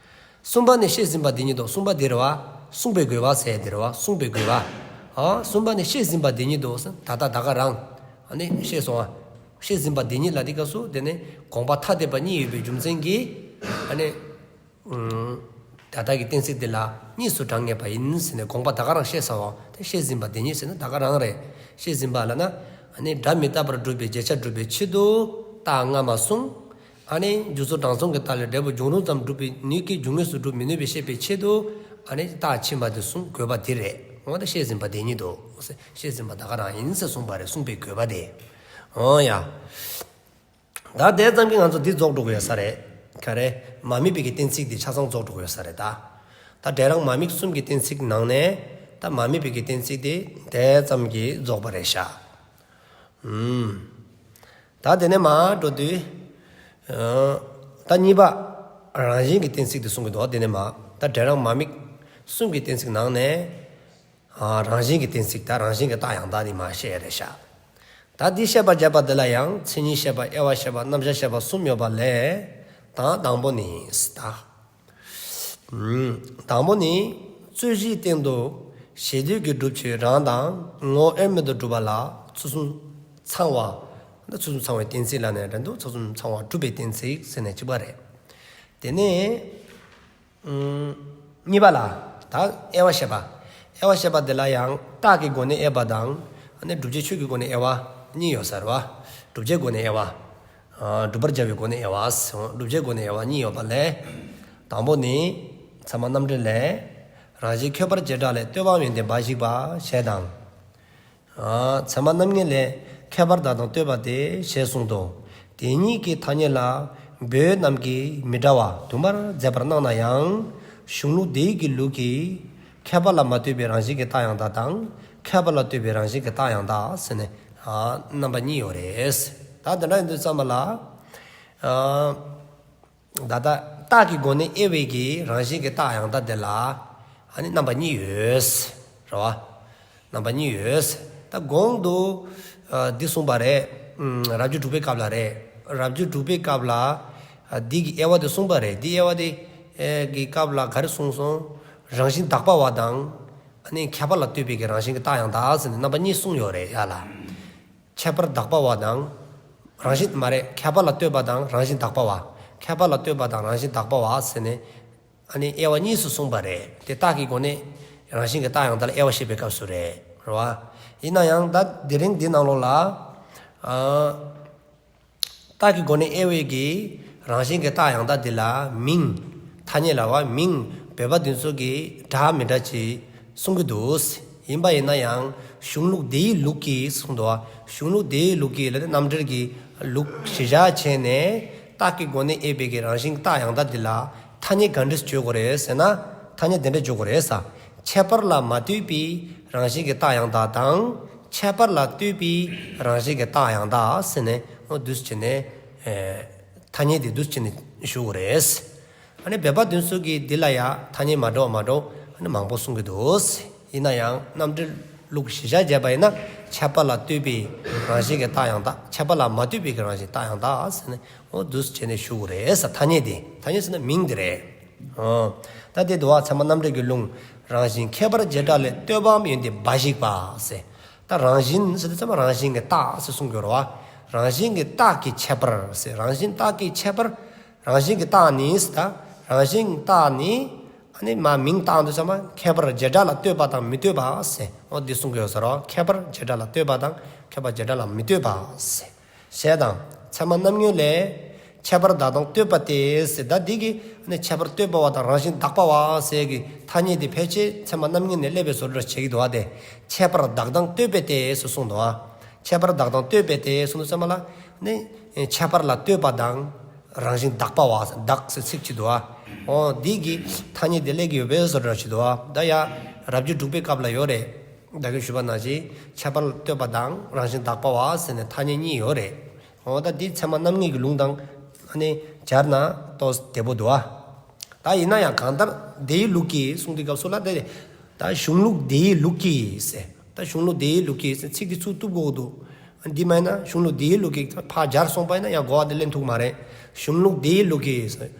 གསུམ་པ་ནི་བཤད་ཟིན་པ་དེ་ཉིད་དོ། གསུམ་པ་དེ་རེད་བ། གསུངས་པའི་དགོས་པ་ཟེར་དེ་རེད་བ། གསུངས་པའི་དགོས་པ། ཨ་གསུམ་པ་ནི་བཤད་ཟིན་པ་དེ་ཉིད་དོ། ད་ལྟ་ད་ག་རང་ཨ་ནི་བཤད་སོང་བ། བཤད་ཟིན་པ་དེ་ཉིད་ལ་དེ་སྐབས་སུ་དེ་ནི་དགོངས་པ་ཐ་དད་པ་གཉིས་ཡོད་པའི་རྒྱུ་མཚན་གྱིས་ཨ་ནི་ཨུམ། ད་ལྟ་གི་གཏན་ཚིགས་དེ་ལ་གཉིས་སུ་གྲངས་ངེས་པ་ཡིན་ཟེར་ནས་དགོངས་པ་ད་ག་རང་བཤད་ས་བ། དེ་བཤད་ཟིན་པ་དེ་ཉིད་ཟེར་ན་ད་ག་རང་རེད། བཤད་ཟིན་པ་ལ་ན་ཨ་ནི་སྒྲ་མི་རྟག་པར་སྒྲུབ་པའི་རྗེས་ཁྱབ་སྒྲུབ་པའི་ཆེད་དུ་རྟགས་སྔ་མ་གསུངས། ཨ་ནི་རྒྱུ་ཚོགས་གྲངས་ཚང་གི་རྟགས་ལས་འབྲས་བུ་འབྱུང་རུང་ཙམ་སྒྲུབ་པའི་ནུས་ཀྱི་རྒྱུ་དངོས་སུ་སྒྲུབ་མི་ནུས་པའི་བཤད་པའི་ཆེད་དུ་ཨ་ནི་རྟགས་ཕྱི་མ་དེ་གསུངས་དགོས་པ་དེ་རེད། འོ་ད་བཤད་ཟིན་པ་དེ་ཉིད་དོ། བཤད་ཟིན་པ་ད་ག་རང་ཡིན་ཟེར་གསུངས་པ་རེད། གསུངས་པའི་དགོས་པ་དེ། འོ་ཡ། ད་དེ་ཙམ་གྱིས་ང་ཚོ་འདི་རྫོགས་འགྲོ་གི་ཡོད་ས་རེད། ག་རེ། མ་དམིགས་པའི་གི་གཏན་ཚིགས་འདི་ཆ་ཚང་རྫོགས་འགྲོ་གི་ཡོད་ས་རེད་ད། ད་འབྲས་རང་མ་དམིགས་གསུམ་གྱི་གཏན་ཚིགས་ནང་ནས་ད་མ་དམིགས་པའི་གི་གཏན་ཚིགས་འདི་དེ་ཙམ་གྱིས་རྫོགས་པ་རེད་ཤག་ཨུམ། ད་དེ་ནས་མར་འགྲོ་དུས། ཨ་ད་གཉིས་པ་རང་བཞིན་གྱི་གཏན་ཚིགས་འདི་གསུང་གི་འདུག་དེ་ནས་མར་ད་འབྲས་རང་མ་དམིགས་གསུམ་གྱི་གཏན་ཚིགས་ནང་ནས། ཨ་རང་བཞིན་གྱི་གཏན་ཚིགས་དང་རང་བཞིན་གྱི་རྟགས་ཡང་དག་ནི་མ་བཤད་རེད་ཤག་ད་འདི་བཤད་པར་བྱ་བ་འདི་ལ་ཡང་མཚན་ཉིད་བཤད་པ་དབྱེ་བ་བཤད་པ་རྣམ་གཞག་བཤད་པ་གསུམ་ཡོད་པ་ལས། དང་དང་པོ་ནི་ད། ཨུམ། དང་པོ་ནི། རྩོད་གཞིའི་སྟེང་དུ་ཞེ་འདོད་ཀྱི་སྒྲུབ་བྱེད་རང་དང་ངོ་བོ་དབྱེར་མེད་དུ་སྒྲུབ་པ་ལ་ཚུལ་གསུམ་ཚང་བ། ཚུལ་གསུམ་ཚང་བའི་གཏན་ཚིགས་ལ་ནི་རེད་འདུག་ཚུལ་གསུམ་ཚང་བ་སྒྲུབ་པའི་གཏན་ཚིགས་ཟེར་ནས་གཅིག་པ་རེད། དེ་ནས། ཨུམ། གཉིས་པ་ལ། ད་དབྱེ་བ་བཤད་པ། དབྱེ་བ་བཤད་པ་འདི་ལ་ཡང་རྟགས་ཀྱི་སྒོ་ནས་དབྱེ་བ་དང་། ཨ་ནི་བསྒྲུབ་བྱའི་ཆོས་ཀྱི་སྒོ་ནས་དབྱེ་བ་གཉིས་ཡོད་ས་རེད་བ། བསྒྲུབ་བྱའི་སྒོ་ནས་དབྱེ་བ། ཨ་བསྒྲུབ་པར་བྱ་བའི་སྒོ་ནས་དབྱེ་བ། བསྒྲུབ་བྱའི་སྒོ་ནས་དབྱེ་བ་གཉིས་ཡོད་པ་ལས། དང་པོ་ནི། ཚད་མ་རྣམ་འགྲེལ་ལས། རང་བཞིན་ཁྱད་པར་བྱེ་བྲག་ལས། ལྟོས་པའམ་ཡོན་ཏན་འབའ་ཞིག་པ་ཞེས་དང་། ཨ་ཚད་མ་རྣམ་ངེས་ལས། ཁྱད་པར་དག་དང་ལྟོས་པ་སྟེ་ཞེས་གསུངས་ཏོ། དེ་ཉིད་ཀྱི་ཐ་སྙད་ལ་བོད་རྣམས་ཀྱིས་མི་འདྲ་བ་དུ་མར་མཛད་པར་སྣང་ན་ཡང་། གཞུང་ལུགས་འདིའི་གི་ལུགས་ཀྱིས་ཁྱད་པར་ལ་མ་ལྟོས་པའི་རང་བཞིན་གྱི་རྟགས་ཡང་དག་དང་། ཁྱད་པར་ལ་ལྟོས་པའི་རང་བཞིན་གྱི་རྟགས་ཡང་དག་ཟེར་ནས་ཨ་རྣམ་པ་གཉིས་ཡོད་རེད། ད་དེ་འདྲ་ཡིན་དུས་ཙམ་པ་ལ། ཨ། ད་ལྟ་རྟགས་ཀྱི་སྒོ་ནས་དབྱེ་བའི་གི་རང་བཞིན་གྱི་རྟགས་ཡང་དག་དེ་ལ་ཨ་ནི་རྣམ་པ་གཉིས་ཡོད། རེད་བ། རྣམ་པ་གཉིས་ཡོད། ད་གོང་དུ་ཨ་འདི་གསུངས་པ་རེད། ཨམ་རབ་བྱེད་དྲུག་པའི་སྐབས་ལ་རེད། རབ་བྱེད་དྲུག་པའི་སྐབས་ལ་ཨ་འདི་གི་དབྱེ་བ་དེ་གསུངས་པ་རེད། འདི་དབྱེ་བ་དེ་ཨེ་གི་སྐབས་ལ་ག་རེ་གསུངས་སོང་། རང་བཞིན་དག་པ་བ་དང་ཨ་ནི་ཁྱད་པར་ལ་ལྟོས་པའི་གི་རང་བཞིན་གྱི་རྟགས་ཡང་དག་ཟེར་ནས་རྣམ་པ་གཉིས་གསུངས་ཡོད་རེད་ཡ་ལ། ཁྱད་པར་དག་པ་བ་དང་། རང་བཞིན་མ་རེད། ཁྱད་པར་ལ་ལྟོས་པ་དང་རང་བཞིན་དག་པ་བ། ཁྱད་པར་ལ་ལྟོས་པ་དང་རང་བཞིན་དག་པ་བ་ཟེར་ནས་ཨ་ནི་དབྱེ་བ་གཉིས་སུ་གསུངས་པ་རེད། དེ་རྟགས་ཀྱི་སྒོ་ནས་རང་བཞིན་གྱི་རྟགས་ཡང་དག་ལ་དབྱེ་བ་བཤད་པའི་སྐབས་སུ་རེད། རེད་བ། ཡིན་ན་ཡང་ད་དེ་རིང་འདི་ནང་ལོགས་ལ་ཨ། རྟགས་ཀྱི་སྒོ་ནས་དབྱེ་བའི་གི་རང་བཞིན་གྱི་རྟགས་ཡང་དག་འདི་ལ་མིང་། ཐ་སྙད་ལ་བ་མིང་བོད་པ་འདི་ཚོ་གིས་འདྲ་མི་འདྲ་ཅིག་གསུང་གི་འདུག། ཡིན་པ་ཡིན་ན་ཡང་གཞུང་ལུགས་འདིའི་ལུགས་ཀྱིས་གསུངས་འདུག་བ། གཞུང་ལུགས་འདིའི་ལུགས་ཀྱིས་ལ་ནི་རྣམ་འགྲེལ་གྱི་ལུགས་གཞི་བཞག་བྱས་ནས་རྟགས་ཀྱི་སྒོ་ནས་དབྱེ་བའི་གི་རང་བཞིན་གྱི་རྟགས་ཡང་དག་འདི་ལ་ཐ་སྙད་ག་འདྲས་བརྗོད་དགོས་རེད་ཟེར་ན། ཐ་སྙད་འདི་འདྲས་བརྗོད་དགོས་རེད་ས། ཁྱད་པར་ལ་མ་ལྟོས་པའི་རང་བཞིན་གྱི་རྟགས་ཡང་དག་དང་། ཁྱད་པར་ལ་ལྟོས་པའི་རང་བཞིན་གྱི་རྟགས་ཡང་དག་ཟེར་ནས་འོ་འདུག་སེ་བྱས་ནས་ཨེ་ཐ་སྙད་དེ་འདུག་སེ་བྱས་ནས་ཞུ་དགོས་རེད། ཨ་ནི་བོད་པ་དེ་ཚོ་གིས་འདི་ལ་ཡང་ཐ་སྙད་མ་འདྲ་བ་མ་འདྲ་བ་ཨ་ནི་མང་པོ་གསུང་གི་འདུག། ཡིན་ན་ཡང་རྣམ་འགྲེལ་ལུགས་གཞི་བཞག་བྱས་པ་ཡིན་ན་ཁྱད་པར་ལ་ལྟོས་པའི་རང་བཞིན་གྱི་རྟགས་ཡང་དག། ཁྱད་པར་ལ་མ་ལྟོས་པའི་གི་རང་བཞིན་རྟགས་ཡང་དག་ཟེར་ནས་འོ་འདུག་སེ་བྱས་ནས་ཞུ་དགོས་རེད་ས། ཐ་སྙད་དེ་ཐ་སྙད་ཟེར་ན་མིང་དེ་རེད། ཨོ། ད་དེ་འདུག་བ། ཚད་མ་རྣམ་འགྲེལ་གྱི་ལུང་། རང་བཞིན་ཁྱད་པར་བྱེ་བྲག་ལས། ལྟོས་པའམ་ཡོན་ཏན་འབའ་ཞིག་པ་ཟེར། ད་རང་བཞིན་ཟེར་དུས་ཙམ་པ་རང་བཞིན་གྱི་རྟགས་ཟེར་གསུང་གི་ཡོད་རེད་བ། རང་བཞིན་གྱི་རྟགས་ཀྱི་ཁྱད་པར་ཟེར། རང་བཞིན་རྟགས་ཀྱི་ཁྱད་པར། རང་བཞིན་གྱི་རྟགས་ནི་ཟེར་ད། རང་བཞིན་རྟགས་ནི་ཨ་ནི་མ་མིང་བཏགས་དུས་ཙམ་པ་ཁྱད་པར་བྱེ་བྲག་ལ་ལྟོས་པ་དང་མི་ལྟོས་པ་ཟེར། འོ་འདི་གསུང་གི་ཡོད་ས་རེད་བ། ཁྱད་པར་བྱེ་བྲག་ལ་ལྟོས་པ་དང་ཁྱད་པར་བྱེ་བྲག་ལ་མི་ལྟོས་པ་ཟེར། ཞེས་དང་། ཚད་མ་རྣམ་ངེས་ལས། ཁྱད་པར་དག་དང་ལྟོས་པ་སྟེ་ཟེར། ད་འདི་གི་ནི་ཁྱད་པར་ལྟོས་པ་བ་དང་རང་བཞིན་དག་པ་བ་ཟེར་གི་ཐ་སྙད་དེ་ཕལ་ཆེར་ཚད་མ་རྣམ་ངེས་ནས་སླེབས་པའི་བཟོ་འདྲ་བྱེད་ཀྱི་འདུག་བ། དེ་ཁྱད་པར་དག་དང་ལྟོས་པ་སྟེ་ཟེར་གསུངས་འདུག་བ། ཁྱད་པར་དག་དང་ལྟོས་པ་སྟེ་གསུངས་དུས་ཙམ་པ་ལ་ནི་ཁྱད་པར་ལ་ལྟོས་པ་དང་རང་བཞིན་དག་པ་བ། དག་ཟེར་ཚིག་ཅིག་འདུག་བ། འོ་འདི་གི་ཐ་སྙད་དེ་སླེབས་ཀྱི་ཡོད་པའི་བཟོ་འདྲ་ཅིག་འདུག་བ། ད་ཡ་རབ་བྱེད་དྲུག་པའི་སྐབས་ལ་ཡོད་རེད། ད་གིན་ཞུས་པ་ནང་བཞིན་ཁྱད་པར་ལ་ལྟོས་པ་དང་རང་བཞིན་དག་པ་བ་ཟེར་ནས་ཐ་སྙད་གཉིས་ཡོད་རེད། འོ་ད་འདི་ཚད་མ་རྣམ་ངེས་ཀྱི་ལུང་དང་ཨ་ནི་སྦྱར་ན་ཏོག་ཙམ་བདེ་པོ་འདུག་བ། ད་ཡིན་ན་ཡང་གང་ལྟར་འདིའི་ལུགས་ཀྱིས་གསུངས་དུས་སྐབས་སུ་ལ་དེ་ད་གཞུང་ལུགས་འདིའི་ལུགས་ཀྱིས་ཟེར། ད་གཞུང་ལུགས་འདིའི་ལུགས་ཀྱིས་ཟེར་ཚིག་འདི་ཚུར་གཏུབ་དགོས་འདུག། འདི་མ་ཡིན་ན་གཞུང་ལུགས་འདིའི་ལུགས་ཀྱིས་ཕར་སྦྱར་སོང་པ་ཡིན་ན་ཡང་གོ་བ་འདི་ལེན་ཐུབ་མ་རེད། གཞུང་ལུགས་འདིའི་ལུགས་ཀྱིས་ཟེར།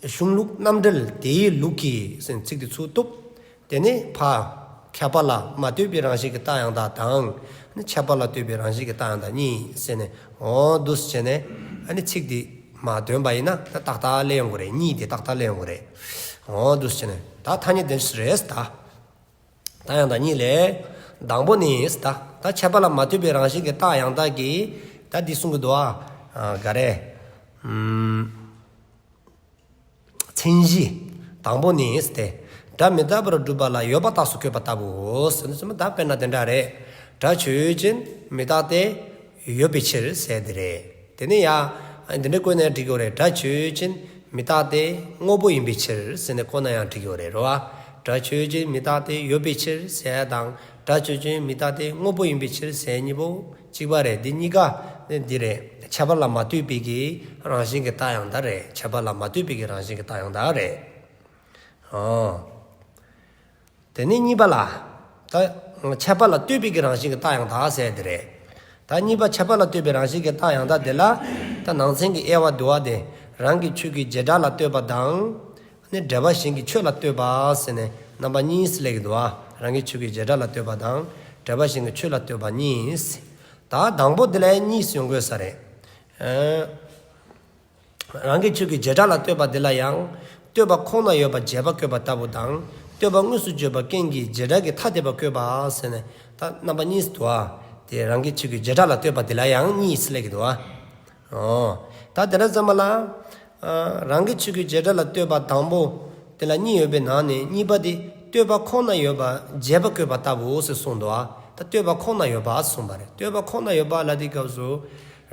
གཞུང་ལུགས་རྣམ་འགྲེལ་དེའི་ལུགས་ཀྱིས་ཟེར་ཚིག་དེ་ཚུར་གཏུབ། དེ་ནས་ཕར་ཁྱད་པར་ལ་མ་ལྟོས་པའི་རང་བཞིན་གྱི་རྟགས་ཡང་དག་དང་། ནི་ཁྱད་པར་ལ་ལྟོས་པའི་རང་བཞིན་གྱི་རྟགས་ཡང་དག་གཉིས་ཟེར་ནས་འོ་འདུག་སེ་བྱས་ནས་ཨ་ནི་ཚིག་དེ་མར་འདོན་པ་ཡིན་ན་ད་ཏག་ཏག་ལེན་ཡོང་གི་རེད། གཉིས་དེ་ཏག་ཏག་ལེན་ཡོང་གི་རེད། འོ་འདུག་སེ་བྱས་ནས་ད་ཐ་སྙད་དེ་རེད་ད། རྟགས་ཡང་དག་གཉིས་ལས། དང་པོ་ནི་ད་ད་ཁྱད་པར་ལ་མ་ལྟོས་པའི་རང་བཞིན་གྱི་རྟགས་ཡང་དག་གི་ད་འདི་གསུང་གི་འདུག་ཨ། ག་རེ། ཨམ། མཚན་གཞི། དང་པོ་ནི་སྟེ། སྒྲ་མི་རྟག་པར་སྒྲུབ་པ་ལ་ཡོད་པ་རྟགས་སུ་བཀོད་པ་ལྟ་བུའོ། ཟེར་ན་ད་དཔེར་ན་དེ་འདྲ་རེད། སྒྲ་ཆོས་ཅན་མི་རྟག་སྟེ་ཡོད་པའི་ཕྱིར་ཟེར་དེ་རེད། དེ་ནས་ཡང་འདི་འདྲ་བཀོད་ན་འགྲིག་གི་རེད། སྒྲ་ཆོས་ཅན་མི་རྟག་སྟེ་དངོས་པོ་ཡིན་པའི་ཕྱིར་ཟེར་ནས་བཀོད་ན་ཡང་འགྲིག་གི་རེད་རོ། སྒྲ་ཆོས་ཅན་མི་རྟག་སྟེ་ཡོད་པའི་ཕྱིར་ཟེར་དང་སྒྲ་ཆོས་ཅན་མི་རྟག་སྟེ་དངོས་པོ་ཡིན་པའི་ཕྱིར་ཟེར་གཉིས་པོ་གཅིག་པ་རེད། འདི་གཉིས་ཀ་ནི་འདི་རེད། ཁྱད་པར་ལ་མ་ལྟོས་པའི་གི་རང་བཞིན་གྱི་རྟགས་ཡང་དག་རེད། ཁྱད་པར་ལ་མ་ལྟོས་པའི་གི་རང་བཞིན་གྱི་རྟགས་ཡང་དག་རེད། ཨོ། དེ་ནས་གཉིས་པ་ལ། ད་ཁྱད་པར་ལ་ལྟོས་པའི་གི་རང་བཞིན་གྱི་རྟགས་ཡང་དག་ཟེར་དེ་རེད། ད་གཉིས་པ་ཁྱད་པར་ལ་ལྟོས་པའི་རང་བཞིན་གྱི་རྟགས་ཡང་དག་དེ་ལ། ད་ནང་ཚན་གྱི་དབྱེ་བ་བསྡུ་བ་དེ། རང་གི་ཆོས་ཀྱི་བྱེ་བྲག་ལ་ལྟོས་པ་དང་། ནི་འབྲེལ་པ་གཞན་གྱི་ཆོས་ལ་ལྟོས་པ་ཟེར་ནས་རྣམ་པ་གཉིས་སུ་སླེབས་ཀྱི་འདུག་བ། རང་གི་ཆོས་ཀྱི་བྱེ་བྲག་ལ་ལྟོས་པ་དང་། འབྲེལ་པ་གཞན་གྱི་ཆོས་ལ་ལྟོས་པ་གཉིས། ད་དང་པོ་དེ་ལ་གཉིས་སུ་ཡོང་དགོས་ས་རེད། ཨ། རང་གི་ཆོས་ཀྱི་བྱེ་བྲག་ལ་ལྟོས་པ་འདི་ལ་ཡང་། ལྟོས་པ་ཁོང་ན་ཡོད་པ་བྱས་པ་བཀོད་པ་ལྟ་བུ་དང་། ལྟོས་པ་དངོས་སུ་བརྗོད་པ་རྐྱེན་གྱིས་བྱེ་བྲག་གི་ཐ་དད་པ་བཀོད་པ་ཟེར་ནས་ད་རྣམ་པ་གཉིས་སུ་འདུག་ཨ། དེ་རང་གི་ཆོས་ཀྱི་བྱེ་བྲག་ལ་ལྟོས་པ་འདི་ལ་ཡང་གཉིས་སུ་སླེབས་ཀྱི་འདུག་ཨ། ཨོ། ད་དེ་འདྲ་ཙམ་པ་ལ། ཨ་རང་གི་ཆོས་ཀྱི་བྱེ་བྲག་ལ་ལྟོས་པ་དང་པོ་དེ་ལ་གཉིས་ཡོད་པའི་ནང་ནས་གཉིས་པ་དེ་ལྟོས་པ་ཁོང་ན་ཡོད་པ་བྱས་པ་བཀོད་པ་ལྟ་བུའོ་ཟེར་གསུངས་འདུག། ཨ་ད་ལྟོས་པ་ཁོང་ན་ཡོད་པ་གསུངས་པ་རེད། ལྟོས་པ་ཁོང་ན་ཡོད་པ་ལ་དེའི་སྐབས་སུ་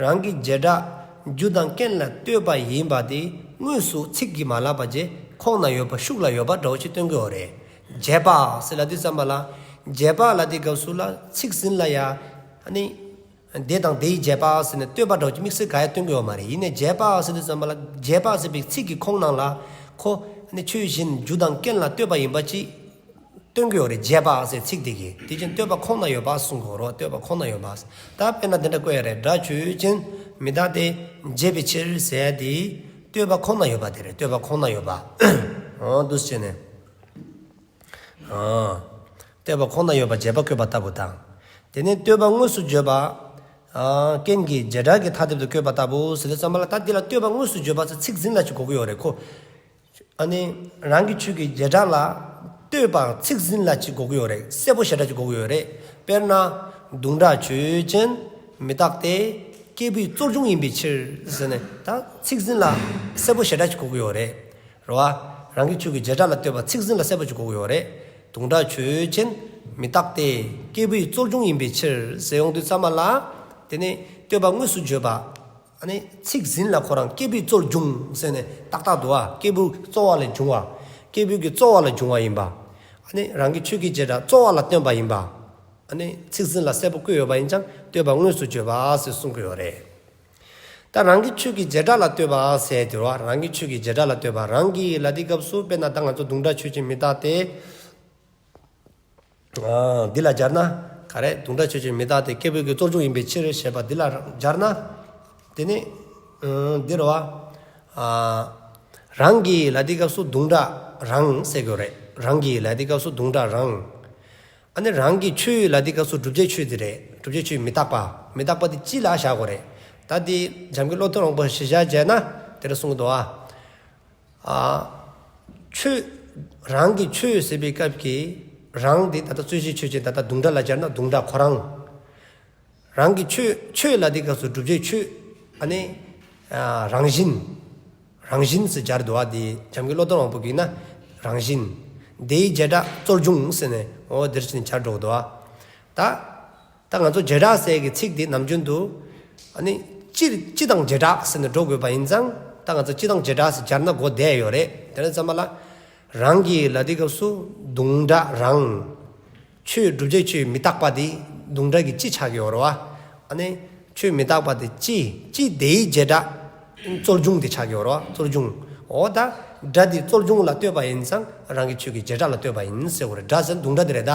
རང་གི་བྱེ་བྲག་རྒྱུ་དང་རྐྱེན་ལ་ལྟོས་པ་ཡིན་པ་དེ་དངོས་སུ་ཚིག་གིས་མ་ལབ་པ་བྱས་ཁོང་ན་ཡོད་པ་ཤུགས་ལ་ཡོད་པ་འདྲ་བོ་ཅིག་སྟོན་གྱི་ཡོད་རེད། བྱས་པ་ཟེར་ལབ་དུས་ཙམ་པ་ལ་བྱས་པ་ལ་དེའི་སྐབས་སུ་ལ་ཚིག་ཟིན་ལ་ཡ་ཨ་ནི། དེ་དང་དེའི་བྱས་པ་ཟེར་ནས་ལྟོས་པ་འདྲ་བོ་ཅིག་དམིགས་བསལ་ག་ཡང་སྟོན་གྱི་ཡོད་མ་རེད། ཡིན་ནའི་བྱས་པ་ཟེར་དུས་ཙམ་པ་ལ་བྱས་པ་ཟེར་བའི་ཚིག་གི་ཁོངས་ནང་ལ་ཁོ་ནི་ཆོས་གཞན་རྒྱུ་དང་རྐྱེན་ལ་ལྟོས་པ་ཡིན་པ་ཅིག་སྟོན་གྱི་ཡོད་རེད། བྱས་པ་ཟེར་ཚིག་དེ་གིས་དེ་བཞིན་ལྟོས་པ་ཁོང་ན་ཡོད་པ་གསུང་གི་ཡོད་རེད། ལྟོས་པ་ཁོང་ན་ཡོད་པ་ཟེར། ད་དཔེར་ན་དེ་འདྲ་བཀོད་ཡོད་རེད། སྒྲ་ཆོས་ཅན་མི་རྟག་སྟེ་བྱས་པའི་ཕྱིར་ཟེར་དེ་ལྟོས་པ་ཁོང་ན་ཡོད་པ་དེ་རེད། ལྟོས་པ་ཁོང་ན་ཡོད་པ། འོ་འདུག་སེ་བྱས་ནས། ཨ་ལྟོས་པ་ཁོང་ན་ཡོད་པ་བྱས་པ་བཀོད་པ་ལྟ་བུ་དང་། དེ་ནས་ལྟོས་པ་དངོས་སུ་བརྗོད་པ། ཨ་རྐྱེན་གྱི་བྱེ་བྲག་གི་ཐ་དད་དུ་བཀོད་པ་ལྟ་བུ་ཟེར་དུས་ཙམ་པ་ལ་ད་འདི་ལ་ལྟོས་པ་དངོས་སུ་བརྗོད་པ་ཟེར་ཚིག་ཟིན་ལ་ཅིག་གོ་གི་ཡོད་རེད་ཁོ། ཨ་ནི་རང་གི་ཆོས་ཀྱི་བྱེ་བྲག་ལ་ལྟོས་པ་ཚིག་ཟིན་ལ་ཅིག་གོ་གི་ཡོད་རེད། གསལ་པོ་ཞེ་དྲག་ཅིག་གོ་གི་ཡོད་རེད། དཔེར་ན་དུང་སྒྲ་ཆོས་ཅན་མི་རྟག་སྟེ་སྐྱེས་བུའི་རྩོལ་བྱུང་ཡིན་པའི་ཕྱིར་ཟེར་ནས་ད་ཚིག་ཟིན་ལ་གསལ་པོ་ཞེ་དྲག་ཅིག་གོ་གི་ཡོད་རེད། རེད་བ། རང་གི་ཆོས་ཀྱི་བྱེ་བྲག་ལ་ལྟོས་པ་ཚིག་ཟིན་ལ་གསལ་པོ་ཅིག་གོ་གི་ཡོད་རེད། དུང་སྒྲ་ཆོས་ཅན་མི་རྟག་སྟེ་སྐྱེས་བུའི་རྩོལ་བྱུང་ཡིན་པའི་ཕྱིར་ཟེར་ཡོང་དུས་ཙམ་པ་ལ། དེ་ནས་ལྟོས་པ་དངོས་སུ་བརྗོད་པ། ཨ་ནི་ཚིག་ཟིན་ལ་ཁོ་རང་སྐྱེས་བུའི་རྩོལ་བྱུང་ཟེར་ནས་ཏག་ཏག་འདུག་བ། སྐྱེས་བུའི་རྩོལ་བ་ལས་བྱུང་བ། སྐྱེས་བུའི་གི་རྩོལ་བ་ལས་བྱུང་བ་ཡིན་པ། ཨ་ནི་རང་གི་ཆོས་ཀྱི་བྱེ་བྲག་རྩོལ་བ་ལ་ལྟོས་པ་ཡིན་པ། ཨ་ནི་ཚིག་ཟིན་ལ་གསལ་པོ་བཀོད་ཡོད་པ་ཡིན་ཙང་ལྟོས་པ་དངོས་སུ་བརྗོད་པ་ཟེར་གསུང་གི་ཡོད་རེད། ད་རང་གི་ཆོས་ཀྱི་བྱེ་བྲག་ལ་ལྟོས་པ་ཟེར་དེ་རེད་བ། རང་གི་ཆོས་ཀྱི་བྱེ་བྲག་ལ་ལྟོས་པ། རང་གི་ལ་དེའི་སྐབས་སུ་དཔེར་ན་ད་ང་ཚོ་དུང་སྒྲ་ཆོས་ཅན་མི་རྟག་སྟེ། ཨ་འདི་ལ་སྦྱར་ན་ག་རེ། དུང་སྒྲ་ཆོས་ཅན་མི་རྟག་སྟེ་སྐྱེས་བུའི་གི་རྩོལ་བྱུང་ཡིན་པའི་ཕྱིར་ཞེས་པ་འདི་ལ་སྦྱར་ན། དེ་ནི་ཨ་འདི་རེད་བ། ཨ་རང་གི་ལ་དེའི་སྐབས་སུ་དུང་སྒྲ་རང་ཟེར་དགོས་རེད། རང་གི་ལ་དེའི་སྐབས་སུ་དུང་སྒྲ་རང་། ཨ་ནི་རང་གི་ཆོས་ལ་དེའི་སྐབས་སུ་བསྒྲུབ་བྱའི་ཆོས་དེ་རེད། བསྒྲུབ་བྱའི་ཆོས་མི་རྟག་པ། མི་རྟག་པ་དེ་སྤྱི་ལ་བཞག་དགོས་རེད། ད་དེ་འཇམ་མགོན་བློ་གཏེར་དབང་པོ་གཞི་བཞག་བྱས་ན་དེ་འདྲ་གསུང་གི་འདུག་ཨ། ཨ་ཆོས། རང་གི་ཆོས་ཟེར་བའི་སྐབས་ཀྱི་རང་དེ་ད་ལྟ་རྩོད་གཞི་ཆོས་ཅན། ད་ལྟ་དུང་སྒྲ་ལ་སྦྱར་ན་དུང་སྒྲ་ཁོ་རང་། རང་གི་ཆོས། ཆོས་ལ་དེའི་སྐབས་སུ་བསྒྲུབ་བྱའི་ཆོས། ཨ་ནི་ཨ་རང་བཞིན། རང་བཞིན་ཟེར་སྦྱར་འདུག་བ། དེ་འཇམ་མགོན་བློ་གཏེར་དབང་པོ་གིས་ན་རང་བཞིན། དེའི་བྱེ་བྲག་རྩོལ་བྱུང་ཟེར་ནས་འོ་དེར་ཕྱིན་ནས་སྦྱར་འགྲོ་གི་འདུག་བ། ད་ད་ང་ཚོ་བྱེ་བྲག་ཟེར་གྱི་ཚིག་དེ་ནམ་རྒྱུན་དུ་ཨ་ནི་སྤྱིར་སྤྱི་དང་བྱེ་བྲག་ཟེར་ནས་འགྲོ་དགོས་པ་ཡིན་ཙང་། ད་ང་ཚོ་སྤྱི་དང་བྱེ་བྲག་ཟེར་སྦྱར་ན་གོ་བདེ་ཡོད་རེད། དེ་ནས་ཙམ་པ་ལ་རང་གི་ལ་དེའི་སྐབས་སུ་དུང་སྒྲ་རང་། ཆོས། བསྒྲུབ་བྱའི་ཆོས་མི་རྟག་པ་དེ་དུང་སྒྲ་གི་སྤྱི་ཆགས་ཀྱི་ཡོད་རེད་བ། ཨ་ནི་ཆོས་མི་རྟག་པ་དེ་སྤྱི། སྤྱི་དེའི་བྱེ་བྲག་རྩོལ་བྱུང་དེ་ཆགས་ཀྱི་ཡོད་རེད་བ། རྩོལ་བྱུང་། འོ་ད་སྒྲ་དེ་རྩོལ་བྱུང་ལ་ལྟོས་པ་ཡིན་ཙང་རང་གི་ཆོས་ཀྱི་བྱེ་བྲག་ལ་ལྟོས་པ་ཡིན་ཟེར་དགོས་རེད། སྒྲ་ཟེར་ན་དུང་སྒྲ་དེ་རེད་ད།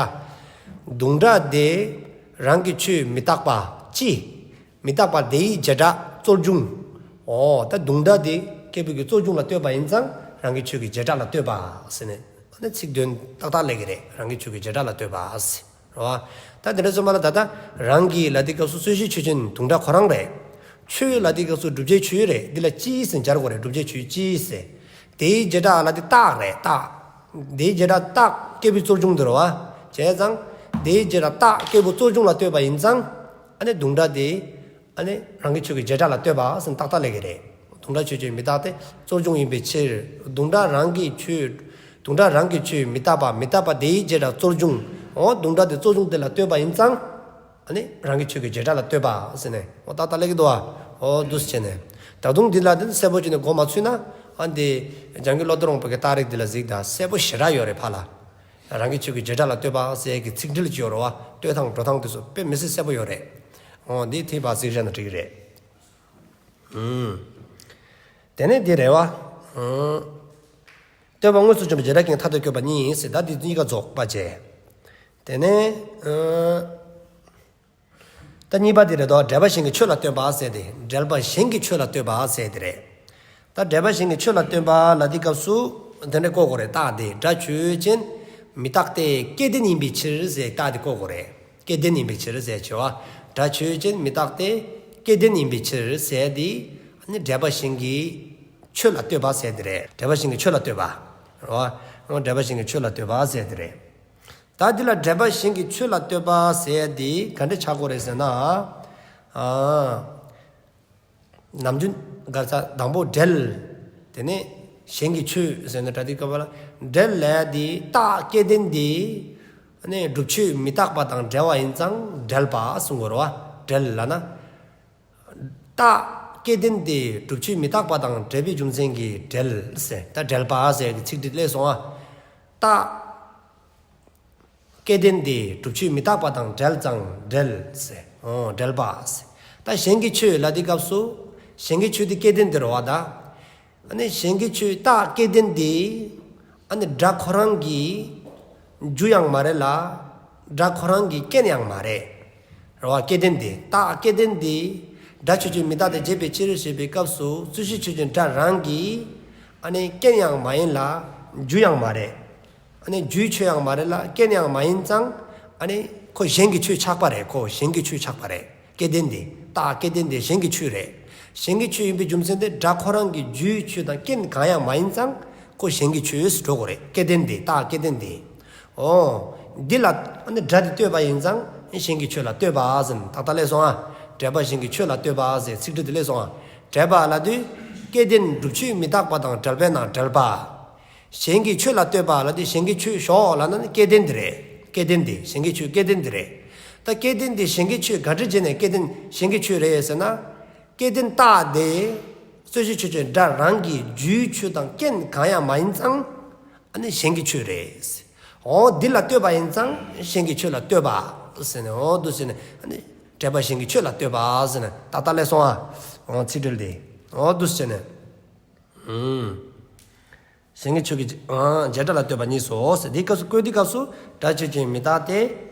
དུང་སྒྲ་དེ་རང་གི་ཆོས་མི་རྟག་པ་སྤྱི། མི་རྟག་པ་དེའི་བྱེ་བྲག་རྩོལ་བྱུང་། འོ་ད་དུང་སྒྲ་དེ་སྐྱེས་བུ་གི་རྩོལ་བྱུང་ལ་ལྟོས་པ་ཡིན་ཙང་རང་གི་ཆོས་ཀྱི་བྱེ་བྲག་ལ་ལྟོས་པ་ཟེར་ནས། ཨ་ནི་ཚིག་དོན་ཏག་ཏག་ལེགས་ཀྱི་རེད། རང་གི་ཆོས་ཀྱི་བྱེ་བྲག་ལ་ལྟོས་པ་ཟེར། རེད་བ། ད་དེ་འདྲ་སོང་བ་ལ་ད་ལྟ་རང་གི་ལ་དེའི་སྐབས་སུ་རྩོད་གཞི་ཆོས་ཅན་དུང་སྒྲ་ཁོ་རང་རེད། ཆོས་ལ་དེའི་སྐབས་སུ་བསྒྲུབ་བྱའི་ཆོས་རེད། འདི་ལ་སྤྱི་ཟེར་སྦྱར་དགོས་རེད། བསྒྲུབ་བྱའི་ཆོས་སྤྱི་ཟེར། དེའི་བྱེ་བྲག་ལ་དེ་རྟགས་རེད། རྟགས། དེའི་བྱེ་བྲག་རྟགས་སྐྱེས་བུའི་རྩོལ་བྱུང་དེ་རེད་བ། བྱས་ཙང་དེའི་བྱེ་བྲག་རྟགས་སྐྱེས་བུ་རྩོལ་བྱུང་ལ་ལྟོས་པ་ཡིན་ཙང་ཨ་ནི་དུང་སྒྲ་དེ་ཨ་ནི་རང་གི་ཆོས་ཀྱི་བྱེ་བྲག་ལ་ལྟོས་པ་ཟེར་ཏག་ཏག་ལེགས་ཀྱི་རེད། དུང་སྒྲ་ཆོས་ཅན་མི་རྟག་སྟེ་རྩོལ་བྱུང་ཡིན་པའི་ཕྱིར། དུང་སྒྲ་རང་གི་ཆོས། དུང་སྒྲ་རང་གི་ཆོས་མི་རྟག་པ། མི་རྟག་པ་དེའི་བྱེ་བྲག་རྩོལ་བྱུང་། འོ་དུང་སྒྲ་དེ་རྩོལ་བྱུང་དེ་ལ་ལྟོས་པ་ཡིན་ཙང་ཨ་ནི་རང་གི་ཆོས་ཀྱི་བྱེ་བྲག་ལ་ལྟོས་པ་ཟེར་ནས་འོ་ཏག་ཏག་ལེགས་ཀྱི་འདུག་བ། འོ་འདུག་སེ་བྱས་ནས་ད་དུང་འདི་ལ་དེ་གསལ་པོ་བྱས་ནས་མགོ་མ་ཚོས་ན། ཨ་འདི་འཇམ་མགོན་བློ་གཏེར་དབང་པོ་གི་རྟགས་རིགས་འདི་ལ་གཟིགས་དང་གསལ་པོ་ཞེ་དྲག་ཡོད་རེད་ཕར་ལ། རང་གི་ཆོས་ཀྱི་བྱེ་བྲག་ལ་ལྟོས་པ་ཟེར་གྱི་ཚིག་འགྲེལ་ཅིག་ཡོད་རེད་བ། ལྟོས་སྟངས་འགྲོ་སྟངས་དེ་ཚོ་དཔེ་མི་སྲིད་གསལ་པོ་ཡོད་རེད། འོ་འདི་ཐེངས་པ་གཟིགས་བཞག་ན་འགྲིག་གི་རེད། ཨུམ། དེ་ནས་འདི་རེད་བ། ཨུམ། ལྟོས་པ་དངོས་སུ་བྱུང་བའི་བྱེ་བྲག་རྐྱེན་ཐ་དད་བཀོད་པ་གཉིས་ཟེར། ད་འདི་གཉིས་ཀ་རྫོགས་པ་བྱས། དེ་ནས་ཨུམ། ད་གཉིས་པ་དེ་རེད་དོ། འབྲེལ་པ་གཞན་གྱི་ཆོས་ལ་ལྟོས་པ་ཟེར་དེ། འབྲེལ་པ་གཞན་གྱི་ཆོས་ལ་ལྟོས་པ་ཟེར་དེ་རེད། ད་འབྲེལ་པ་གཞན་གྱི་ཆོས་ལ་ལྟོས་པ་ལ་དེའི་སྐབས་སུ་དེ་འདྲ་བཀོད་དགོས་རེད། རྟགས་དེ་སྒྲ་ཆོས་ཅན་མི་རྟག་སྟེ་སྐྱེ་ལྡན་ཡིན་པའི་ཕྱིར་ཟེར། རྟགས་དེ་བཀོད་དགོས་རེད། སྐྱེ་ལྡན་ཡིན་པའི་ཕྱིར་ཟེར་བྱས་བ། སྒྲ་ཆོས་ཅན་མི་རྟག་སྟེ་སྐྱེ་ལྡན་ཡིན་པའི་ཕྱིར་ཟེར་དེ། ཨ་ནི་འབྲེལ་པ་གཞན་གྱི་ཆོས་ལ་ལྟོས་པ་ཟེར་དེ་རེད། འབྲེལ་པ་གཞན་གྱི་ཆོས་ལ་ལྟོས་པ། རེད་བ། འབྲེལ་པ་གཞན་གྱི་ཆོས་ལ་ལྟོས་པ་ཟེར་དེ་རེད། ད་འདི་ལ་འབྲེལ་པ་གཞན་གྱི་ཆོས་ལ་ལྟོས་པ་ཟེར་ཡ་འདི་ག་འདྲ་ཆགས་དགོས་རེད་ཟེར་ན། ཨ། ནམ་རྒྱུན་ག་རེ་ཟ། དང་པོ་འབྲེལ། དེ་ནས་གཞན་གྱི་ཆོས་ཟེར་ན་སྒྲ་དེ་སྐབས་ལ་འབྲེལ་ལབ་ཡ་དེ་རྟགས་སྐལ་ལྡན་དེ། ཨ་ནི་སྒྲུབ་ཆོས་མི་རྟག་པ་དང་འབྲེལ་བ་ཡིན་ཙང་འབྲེལ་པ་གསུང་དགོས་རེད་བ། འབྲེལ་ལབ་ན། རྟགས་སྐལ་ལྡན་དེ་སྒྲུབ་ཆོས་མི་རྟག་པ་དང་འབྲེལ་བའི་རྒྱུ་མཚན་གྱིས་འབྲེལ་ཟེར། ད་འབྲེལ་པ་ཟེར་གྱི་ཚིག་འདི་སླེབས་སོང་ཨ། རྟགས་སྐལ་ལྡན་དེ་སྒྲུབ་ཆོས་མི་རྟག་པ་དང་འབྲེལ་ཙང་འབྲེལ་ཟེར། འོ་འབྲེལ་པ་ཟེར། ད་གཞན་གྱི་ཆོས་ལབ་དུས་སྐབས་སུ་གཞན་གྱི་ཆོས་དེ་སྐལ་ལྡན་དེ་རེད་བ་ད། ཨ་ནི་གཞན་གྱི་ཆོས་རྟགས་སྐལ་ལྡན་དེ། ཨ་ནི་སྒྲ་ཁོ་རང་གི་རྒྱུ་ཡང་མ་རེད་ལ། སྒྲ་ཁོ་རང་གི་རྐྱེན་ཡང་མ་རེད། རེད་བ། སྐལ་ལྡན་དེ། རྟགས་སྐལ་ལྡན་དེ། སྒྲ་ཆོས་ཅན་མི་རྟག་སྟེ་བྱས་པའི་ཕྱིར་ཞེས་པའི་སྐབས་སུ་རྩོད་གཞི་ཆོས་ཅན་སྒྲ་རང་གི། ཨ་ནི་རྐྱེན་ཡང་མ་ཡིན་ལ། རྒྱུ་ཡང་མ་རེད། ཨ་ནི་རྒྱུའི་ཆོས་ཡང་མ་རེད་ལ་རྐྱེན་ཡང་མ་ཡིན་ཙང་། ཨ་ནི་ཁོ་གཞན་གྱི་ཆོས་ཆགས་པ་རེད། ཁོ་གཞན་གྱི་ཆོས་ཆགས་པ་རེད། སྐལ་ལྡན་དེ། རྟགས་སྐལ་ལྡན་དེ་གཞན་གྱི་ཆོས་རེད། གཞན་གྱི་ཆོས་ཡིན་པའི་རྒྱུ་མཚན་དེ་སྒྲ་ཁོ་རང་གི་རྒྱུའི་ཆོས་དང་རྐྱེན་གང་ཡང་མ་ཡིན་ཙང་ཁོ་གཞན་གྱི་ཆོས་སུ་འགྲོ་དགོས་རེད། སྐལ་ལྡན་དེ། རྟགས་སྐལ་ལྡན་དེ། འོ། འདི་ལ་ཨ་ནི་སྒྲ་དེ་ལྟོས་པ་ཡིན་ཙང་གཞན་གྱི་ཆོས་ལ་ལྟོས་པ་ཟེར་ནས་ཏག་ཏག་སླེབས་སོང་ཨ། འབྲེལ་པ་གཞན་གྱི་ཆོས་ལ་ལྟོས་པ་ཟེར་ཚིག་འབྲུ་དེ་སླེབས་སོང་ཨ། འབྲེལ་པ་ལབ་དུས་སྐལ་ལྡན་སྒྲུབ་ཆོས་མི་རྟག་པ་དང་འབྲེལ་པས་ན་འབྲེལ་པ། གཞན་གྱི་ཆོས་ལ་ལྟོས་པ་ལབ་དུས་གཞན་གྱི་ཆོས་ཞོག་ལབ་ན་ནི་སྐལ་ལྡན་དེ་རེད། སྐལ་ལྡན་དེ་གཞན་གྱི་ཆོས་སྐལ་ལྡན་དེ་རེད། ད་སྐལ་ལྡན་དེ་གཞན་གྱི་ཆོས་ག་འདྲ་བྱས་ནས་སྐལ་ལྡན་གཞན་གྱི་ཆོས་རེད་ཟེར་ན། སྐལ་ལྡན་རྟགས་དེ་རྩོད་གཞི་ཆོས་ཅན་སྒྲ་རང་གི་རྒྱུའི་ཆོས་དང་རྐྱེན་གང་ཡང་མ་ཡིན་ཙང་། ཨ་ནི་གཞན་གྱི་ཆོས་རེད། འོ་འདི་ལ་ལྟོས་པ་ཡིན་ཙང་གཞན་གྱི་ཆོས་ལ་ལྟོས་པ་ཟེར་ནས། འོ་འདུག་ཟེར་ནས། ཨ་ནི་འབྲེལ་པ་གཞན་གྱི་ཆོས་ལ་ལྟོས་པ་ཟེར་ནས་ཏག་ཏག་སླེབས་སོང་ཨ། འོ་ཚིག་འགྲེལ་དེ། འོ་འདུག་ཟེར་ནས། ཨུམ། གཞན་གྱི་ཆོས་ཀྱི་ཨ་བྱེ་བྲག་ལ་ལྟོས་པ་གཉིས་སོ་ཟེར། འདིའི་སྐབས་སུ་བཀོད་དུས་སྐབས་སུ་སྒྲ་ཆོས་ཅན་མི་རྟག་སྟེ།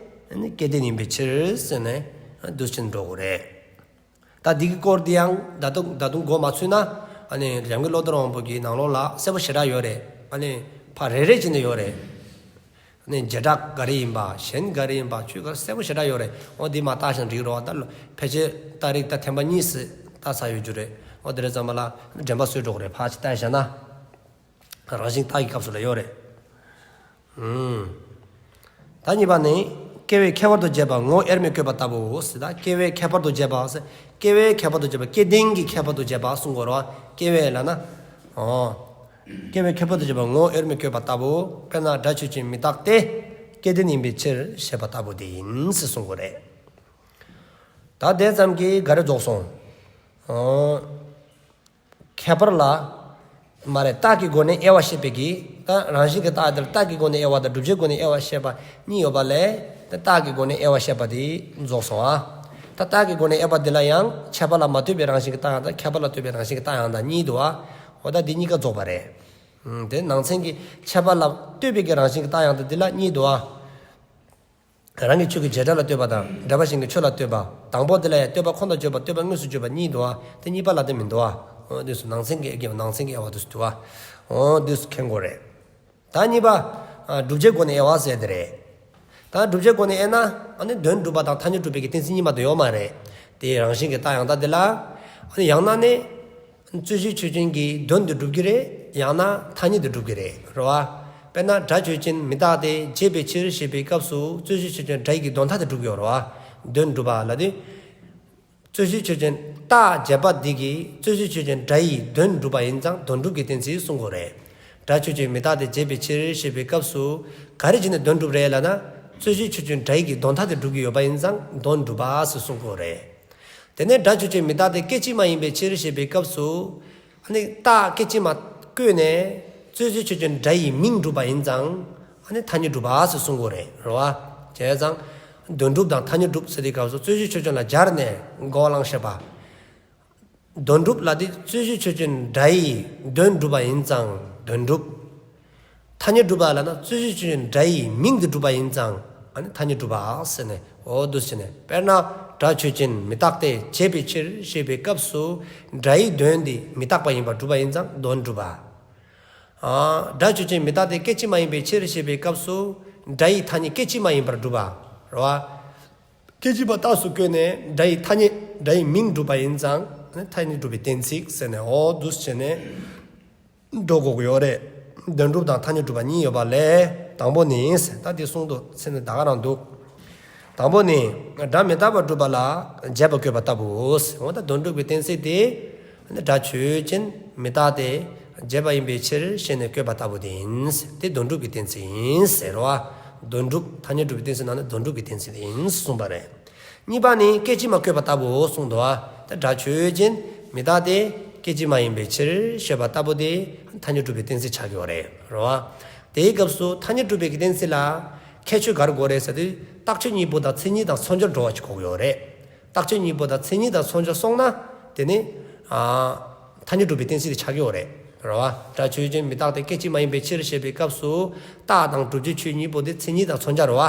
ཨ་ནི་སྐལ་ལྡན་ཡིན་པའི་ཕྱིར་ཟེར་ནས་འདུག་ཟེར་འགྲོ་དགོས་རེད། ད་འདི་གི་སྐོར་འདི་ཡང་ད་དུང་ད་དུང་མགོ་མ་ཚོས་ན། ཨ་ནི་འཇམ་མགོན་བློ་གྲོགས་དབང་པོ་གི་ནང་ལོགས་ལ་གསལ་པོ་ཞེ་དྲག་ཡོད་རེད། ཨ་ནི་ཕར་རེ་རེ་བྱས་ནས་ཡོད་རེད། ཨ་ནི་བྱེ་བྲག་ག་རེ་ཡིན་པ། གཞན་ག་རེ་ཡིན་པ། ཆོས་ག་རེ་གསལ་པོ་ཞེ་དྲག་ཡོད་རེད། འོ་འདི་མ་བལྟས་ཤིང་འགྲིག་རོགས། ད་ཕལ་ཆེར་ད་རིགས་ད་ཐེངས་མ་གཉིས་ཙམ་བལྟས་ཚར་ཡོད་རྒྱུ་རེད། འོ་དེ་རེད་ཙམ་པ་ལ་དྲན་པ་གསོས་འགྲོ་གི་རེད། ཕར་ཅིག་བལྟས་བཞག་ན། རང་བཞིན་རྟགས་ཀྱི་སྐབས་སུ་ལ་ཡོད་རེད། ཨུམ། ད་གཉིས་པ་ནི། སྐྱེ་བོས་ཁྱད་པར་དུ་བྱས་པ་ངོ་བོ་དབྱེར་མེད་བཀོད་པ་ལྟ་བུའོ་ཟེར། ད་སྐྱེ་བོས་ཁྱད་པར་དུ་བྱས་པ་ཟེར། སྐྱེ་བོས་ཁྱད་པར་དུ་བྱས་པ། སྐལ་ལྡན་གྱིས་ཁྱད་པར་དུ་བྱས་པ་གསུང་དགོས་རེད་བ། སྐྱེ་བོས་ལབ་ན། འོ། སྐྱེ་བོས་ཁྱད་པར་དུ་བྱས་པ་ངོ་བོ་དབྱེར་མེད་བཀོད་པ་ལྟ་བུ། དཔེར་ན་སྒྲ་ཆོས་ཅན་མི་རྟག་སྟེ། སྐལ་ལྡན་ཡིན་པའི་ཕྱིར་ཞེས་པ་ལྟ་བུ་དེ་ཡིན་ཟེར་གསུང་དགོས་རེད། ད་དེ་ཙམ་གྱིས་ག་རེ་རྫོགས་སོང་། འོ། ཁྱད་པར་ལ། མ་རེད། རྟགས་ཀྱི་སྒོ་ནས་དབྱེ་བ་བཤད་པའི་གི། ད་རང་བཞིན་གྱི་རྟགས་དེར་རྟགས་ཀྱི་སྒོ་ནས་དབྱེ་བ་དང་བསྒྲུབ་བྱའི་སྒོ་ནས་དབྱེ་བ་བཤད་པ་གཉིས་ཡོད་པ་ལས། ད་རྟགས་ཀྱི་སྒོ་ནས་དབྱེ་བ་བཤད་པ་དེ་རྫོགས་སོང་ཨ། ད་རྟགས་ཀྱི་སྒོ་ནས་དབྱེ་བ་འདི་ལ་ཡང་ཁྱད་པར་ལ་མ་ལྟོས་པའི་རང་བཞིན་གྱི་རྟགས་ཡང་དང་ཁྱད་པར་ལ་ལྟོས་པའི་རང་བཞིན་གྱི་རྟགས་ཡང་དང་གཉིས་འདུག་ཨ། འོ་ད་འདི་གཉིས་ཀ་རྫོགས་པ་རེད། ཨུམ། དེ་ནང་ཚན་གྱི་ཁྱད་པར་ལ་ལྟོས་པའི་གི་རང་བཞིན་གྱི་རྟགས་ཡང་དང་འདི་ལ་གཉིས་འདུག་ཨ། རང་གི་ཆོས་ཀྱི་བྱེ་བྲག་ལ་ལྟོས་པ་དང་འབྲེལ་པ་གཞན་གྱི་ཆོས་ལ་ལྟོས་པ། དང་པོ་དེ་ལ་ཡང་ལྟོས་པ་ཁོང་དུ་བརྗོད་པ་ལྟོས་པ་དངོས་སུ་བརྗོད་པ་གཉིས་འདུག་ཨ། དེ་གཉིས་པ་ལ་དེ་མི་འདུག་ཨ། འོ་འདི་ཚོ་ནང་ཚན་གྱི་དབྱེ་བ། ནང་ཚན་གྱི་དབྱེ་བ་འདི་ཚོ་འདུག་ཨ། འོ་འདི་ཚོ་མཁྱེན་དགོས་རེད། ད་གཉིས་པ། ཨ་བསྒྲུབ་བྱའི་སྒོ་ནས་དབྱེ་བ་ཟེར་དེ་རེད། ད་བསྒྲུབ་བྱའི་སྒོ་ནས་དབྱེ་ན། ཨ་ནི་དོན་སྒྲུབ་པ་དང་ཐ་སྙད་སྒྲུབ་པའི་གི་གཏན་ཚིགས་གཉིས་མ་གཏོགས་ཡོད་མ་རེད། དེའི་རང་བཞིན་གྱི་རྟགས་ཡང་དག་དེ་ལ། ཨ་ནི་ཡང་ན་ནི། རྩོད་གཞི་ཆོས་ཅན་གྱི་དོན་དེ་སྒྲུབ་ཀྱི་རེད། ཡང་ན་ཐ་སྙད་དེ་སྒྲུབ་ཀྱི་རེད། རེད་བ། དཔེར་ན་སྒྲ་ཆོས་ཅན་མི་རྟག་སྟེ་བྱས་པའི་ཕྱིར་ཞེས་པའི་སྐབས་སུ་རྩོད་གཞི་ཆོས་ཅན་སྒྲ་ཡི་གི་དོན་མཐའ་དེ་སྒྲུབ་ཀྱི་ཡོད་རེད་བ། དོན་སྒྲུབ་པ་ལབ་དུས། རྩོད་གཞི་ཆོས་ཅན་རྟགས་བྱས་པ་འདི་གིས་རྩོད་གཞི་ཆོས་ཅན་སྒྲ་ཡི་དོན་སྒྲུབ་པ་ཡིན་ཙང་དོན་སྒྲུབ་ཀྱི་གཏན་ཚིགས་གསུང་དགོས་རེད། སྒྲ་ཆོས་ཅན་མི་རྟག་སྟེ་བྱས་པའི་ཕྱིར་ཞེས་པའི་སྐབས་སུ་ག་རེ་བྱས་ནས་དོན་སྒྲུབ་རེད་ལབ་ན། རྩོད་གཞི་ཆོས་ཅན་སྒྲ་ཡི་གི་དོན་མཐའ་དེ་སྒྲུབ་ཀྱི་ཡོད་པ་ཡིན་ཙང་དོན་སྒྲུབ་པ་ཟེར་གསུང་དགོས་རེད། དེ་ནས་སྒྲ་ཆོས་ཅན་མི་རྟག་སྟེ་སྐད་ཅིག་མ་ཡིན་པའི་ཕྱིར་ཞེས་པའི་སྐབས་སུ། ཨ་ནི་རྟགས་སྐད་ཅིག་མ་བཀོད་ནས་རྩོད་གཞི་ཆོས་ཅན་སྒྲ་ཡི་མིང་སྒྲུབ་པ་ཡིན་ཙང་། ཨ་ནི་ཐ་སྙད་སྒྲུབ་པ་ཟེར་གསུང་དགོས་རེད། རེད་བ། བྱས་ཙང་། དོན་སྒྲུབ་དང་ཐ་སྙད་སྒྲུབ་ཟེར་དུས་སྐབས་སུ་རྩོད་གཞི་ཆོས་ཅན་ལ་སྦྱར་ནས་གོ་བ་བླངས་བཤད་པ། དོན་སྒྲུབ་ལབ་དུས་རྩོད་གཞི་ཆོས་ཅན་སྒྲ་ཡི་དོན་སྒྲུབ་པ་ཡིན་ཙང་དོན་སྒྲུབ། ཐ་སྙད་སྒྲུབ་པ་ལབ་ན་རྩོད་གཞི་ཆོས་ཅན་སྒྲ་ཡི་མིང་དེ་སྒྲུབ་པ་ཡིན་ཙང་ཨ་ནི་ཐ་སྙད་སྒྲུབ་པ་ཟེར་ནས། འོ་འདུག་ཟེར་ནས། དཔེར་ན་སྒྲ་ཆོས་ཅན་མི་རྟག་སྟེ་བྱས་པའི་ཕྱིར་ཞེས་པའི་སྐབས་སུ་སྒྲ་ཡི་དོན་དེ་མི་རྟག་པ་ཡིན་པར་སྒྲུབ་པ་ཡིན་ཙང་དོན་སྒྲུབ་པ། ཨ། སྒྲ་ཆོས་ཅན་མི་རྟག་སྟེ་སྐད་ཅིག་མ་ཡིན་པའི་ཕྱིར་ཞེས་པའི་སྐབས་སུ་སྒྲ་ཡི་ཐ་སྙད་སྐད་ཅིག་མ་ཡིན་པར་སྒྲུབ་པ། རེད་བ། སྐད་ཅིག་མ་རྟགས་སུ་བཀོད་ནས་སྒྲ་ཡི་ཐ་སྙད་སྒྲ་ཡི་མིང་སྒྲུབ་པ་ཡིན་ཙང་ཐ་སྙད་སྒྲུབ་པའི་གཏན་ཚིགས་ཟེར་ནས། འོ་འདུག་ཟེར་ནས། འགྲོ་དགོས་ཀྱི་ཡོད་རེད། དོན་སྒྲུབ་དང་ཐ་སྙད་སྒྲུབ་པ་གཉིས་ཡོད་པ་ལས་དང་པོ་ནི་ཟེར། ད་དེ་གསུང་དུས་ཚེ་ནི་ད་ག་རང་འདུག་དང་པོ་ནི། སྒྲ་མི་རྟག་པར་སྒྲུབ་པ་ལ་བྱས་པ་བཀོད་པ་ལྟ་བུའོ་ཟེར། འོ་ད་དོན་སྒྲུབ་ཀྱི་གཏན་ཚིགས་དེ། སྒྲ་ཆོས་ཅན་མི་རྟག་སྟེ། བྱས་པ་ཡིན་པའི་ཕྱིར་ཞེས་ནས་བཀོད་པ་ལྟ་བུ་དེ་ཡིན། དེ་དོན་སྒྲུབ་ཀྱི་གཏན་ཚིགས་ཡིན་ཟེར་བ། དོན་སྒྲུབ་ཐ་སྙད་སྒྲུབ་པའི་གཏན་ཚིགས་ནང་ནས་དོན་སྒྲུབ་ཀྱི་གཏན་ཚིགས་དེ་ཡིན་གསུངས་པ་རེད། གཉིས་པ་ནི་སྐད་ཅིག་མ་བཀོད་པ་ལྟ་བུའོ་གསུངས་འདུག་བ། ད་སྒྲ་ཆོས་ཅན། མི་རྟག་སྟེ། སྐད་ཅིག་མ་ཡིན་པའི་ཕྱིར་ཞེས་པ་ལྟ་བུ་དེ་ཐ་སྙད་སྒྲུབ་པའི་གཏན་ཚིགས་ཆགས་ཀྱི་ཡོད་རེད། རེད་བ། དེའི་སྐབས་སུ་ཐ་སྙད་སྒྲུབ་པའི་གཏན་ཚིགས་ལ། ཁྱད་ཆོས་ག་རེ་དགོས་རེད་ཟེར་དུས་རྟགས་ཆོས་གཉིས་པོ་དང་མཚན་ཉིད་དང་མཚོན་བྱར་འགྲོ་བ་ཞིག་དགོས་ཀྱི་ཡོད་རེད། རྟགས་ཆོས་གཉིས་པོ་དང་མཚན་ཉིད་དང་མཚོན་བྱར་སོང་ན། དེ་ནི། ཨ། ཐ་སྙད་སྒྲུབ་པའི་གཏན་ཚིགས་དེ་ཆགས་ཀྱི་ཡོད་རེད། རེད་བ། སྒྲ་ཆོས་ཅན། མི་རྟག་སྟེ། སྐད་ཅིག་མ་ཡིན་པའི་ཕྱིར་ཞེས་པའི་སྐབས་སུ། རྟགས་དང་བསྒྲུབ་བྱའི་ཆོས་གཉིས་པོ་དེ་མཚན་ཉིད་དང་མཚོན་བྱ་རེད་བ།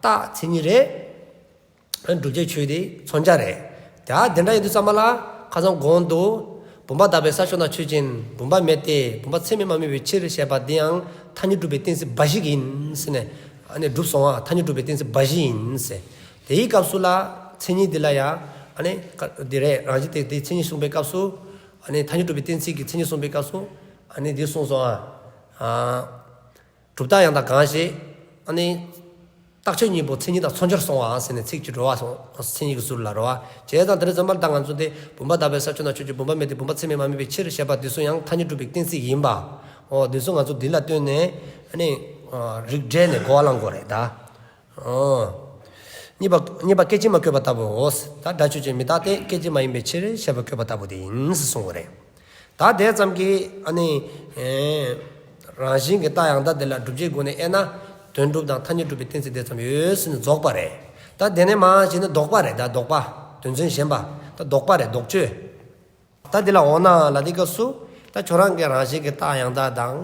རྟགས་མཚན་ཉིད་རེད། བསྒྲུབ་བྱའི་ཆོས་དེ་མཚོན་བྱ་རེད། ད་དེ་འདྲ་ཡིན་དུས་ཙམ་པ་ལ། ཁ་སང་གོང་དུ། བུམ་པ་དག་པའི་ས་ཕྱོགས་ན་ཆོས་ཅན། བུམ་པ་མེད་དེ། བུམ་པ་ཚད་མས་མ་དམིགས་པའི་ཕྱིར་ཞེས་པ་འདི་ཡང་ཐ་སྙད་སྒྲུབ་པའི་གཏན་ཚིགས་འབའ་ཞིག་ཡིན་ཟེར་ནས། ཨ་ནི་གྲུབ་སོང་བ། ཐ་སྙད་སྒྲུབ་པའི་གཏན་ཚིགས་འབའ་ཞིག་ཡིན་ཟེར། དེའི་སྐབས་སུ་ལ། མཚན་ཉིད་འདི་ལ་ཡང་། ཨ་ནི། འདི་རེད། རང་བཞིན་དེ་དེའི་མཚན་ཉིད་གསུངས་པའི་སྐབས་སུ། ཨ་ནི་ཐ་སྙད་སྒྲུབ་པའི་གཏན་ཚིགས་ཀྱི་མཚན་ཉིད་གསུངས་པའི་སྐབས་སུ། ཨ་ནི་འདི་གསུངས་སོང་བ། ཨ། གྲུབ་རྟགས་ཡང་དག་གང་ཞིག་ཨ་ནི། རྟགས་ཆོས་གཉིས་པོ་མཚན་ཉིད་དང་མཚོན་བྱར་སོང་བ་ཟེར་ནས་ཚིག་གཅིག་འགྲོ་བ་སོང་། མཚན་ཉིད་ཀྱི་ཟུར་ལ་རེད་བ། བྱས་ཙང་དེ་རེད་ཙམ་པ་ལ་ད་ང་ཚོ་དེ་བུམ་པ་དག་པའི་ས་ཕྱོགས་ན་ཆོས་ཅན། བུམ་པ་མེད་དེ། བུམ་པ་ཚད་མས་མ་དམིགས་པའི་ཕྱིར་ཞེས་པ་འདི་ཚོ་ཡང་ཐ་སྙད་སྒྲུབ་པའི་གཏན་ཚིགས་ཡིན་པ། འོ་འདི་ཚོ་ང་ཚོ་འདི་ལ་ལྟོས་ནས། ཨ་ནི། རིགས་འགྲེ་ནས་གོ་བ་བླང་དགོས་རེད་ད། ཨོ། གཉིས་པ། གཉིས་པ་སྐད་ཅིག་མ་བཀོད་པ་ལྟ་བུའོ། ད་སྒྲ་ཆོས་ཅན། མི་རྟག་སྟེ། སྐད་ཅིག་མ་ཡིན་པའི་ཕྱིར་ཞེས་པ་བཀོད་པ་ལྟ་བུ་དེ་ཡིན་ཟེར་གསུངས་པ་རེད། ད་དེ་ཙམ་གྱིས་ཨ་ནི། ཨེ། རང་བཞིན་གྱི་རྟགས་ཡང་དག་དེ་ལ་བསྒྲུབ་བྱའི་སྒོ་ནས་དབྱེ་ན། དོན་སྒྲུབ་དང་ཐ་སྙད་སྒྲུབ་པའི་གཏན་ཚིགས་དེ་ཙམ་ཡོད་ཟེར་ནས་རྫོགས་པ་རེད། ད་དེ་ནས་མར་བྱས་ནས་ལྡོག་པ་རེད། ད་ལྡོག་པ། དོན་ཚན་གཞན་པ། ད་ལྡོག་པ་རེད། ལྡོག་ཆོས། ད་འདི་ལ་འོ་ན་ལབ་དུས་སྐབས་སུ། ད་ཁྱོད་རང་གི་རང་བཞིན་གྱི་རྟགས་ཡང་དག་དང་།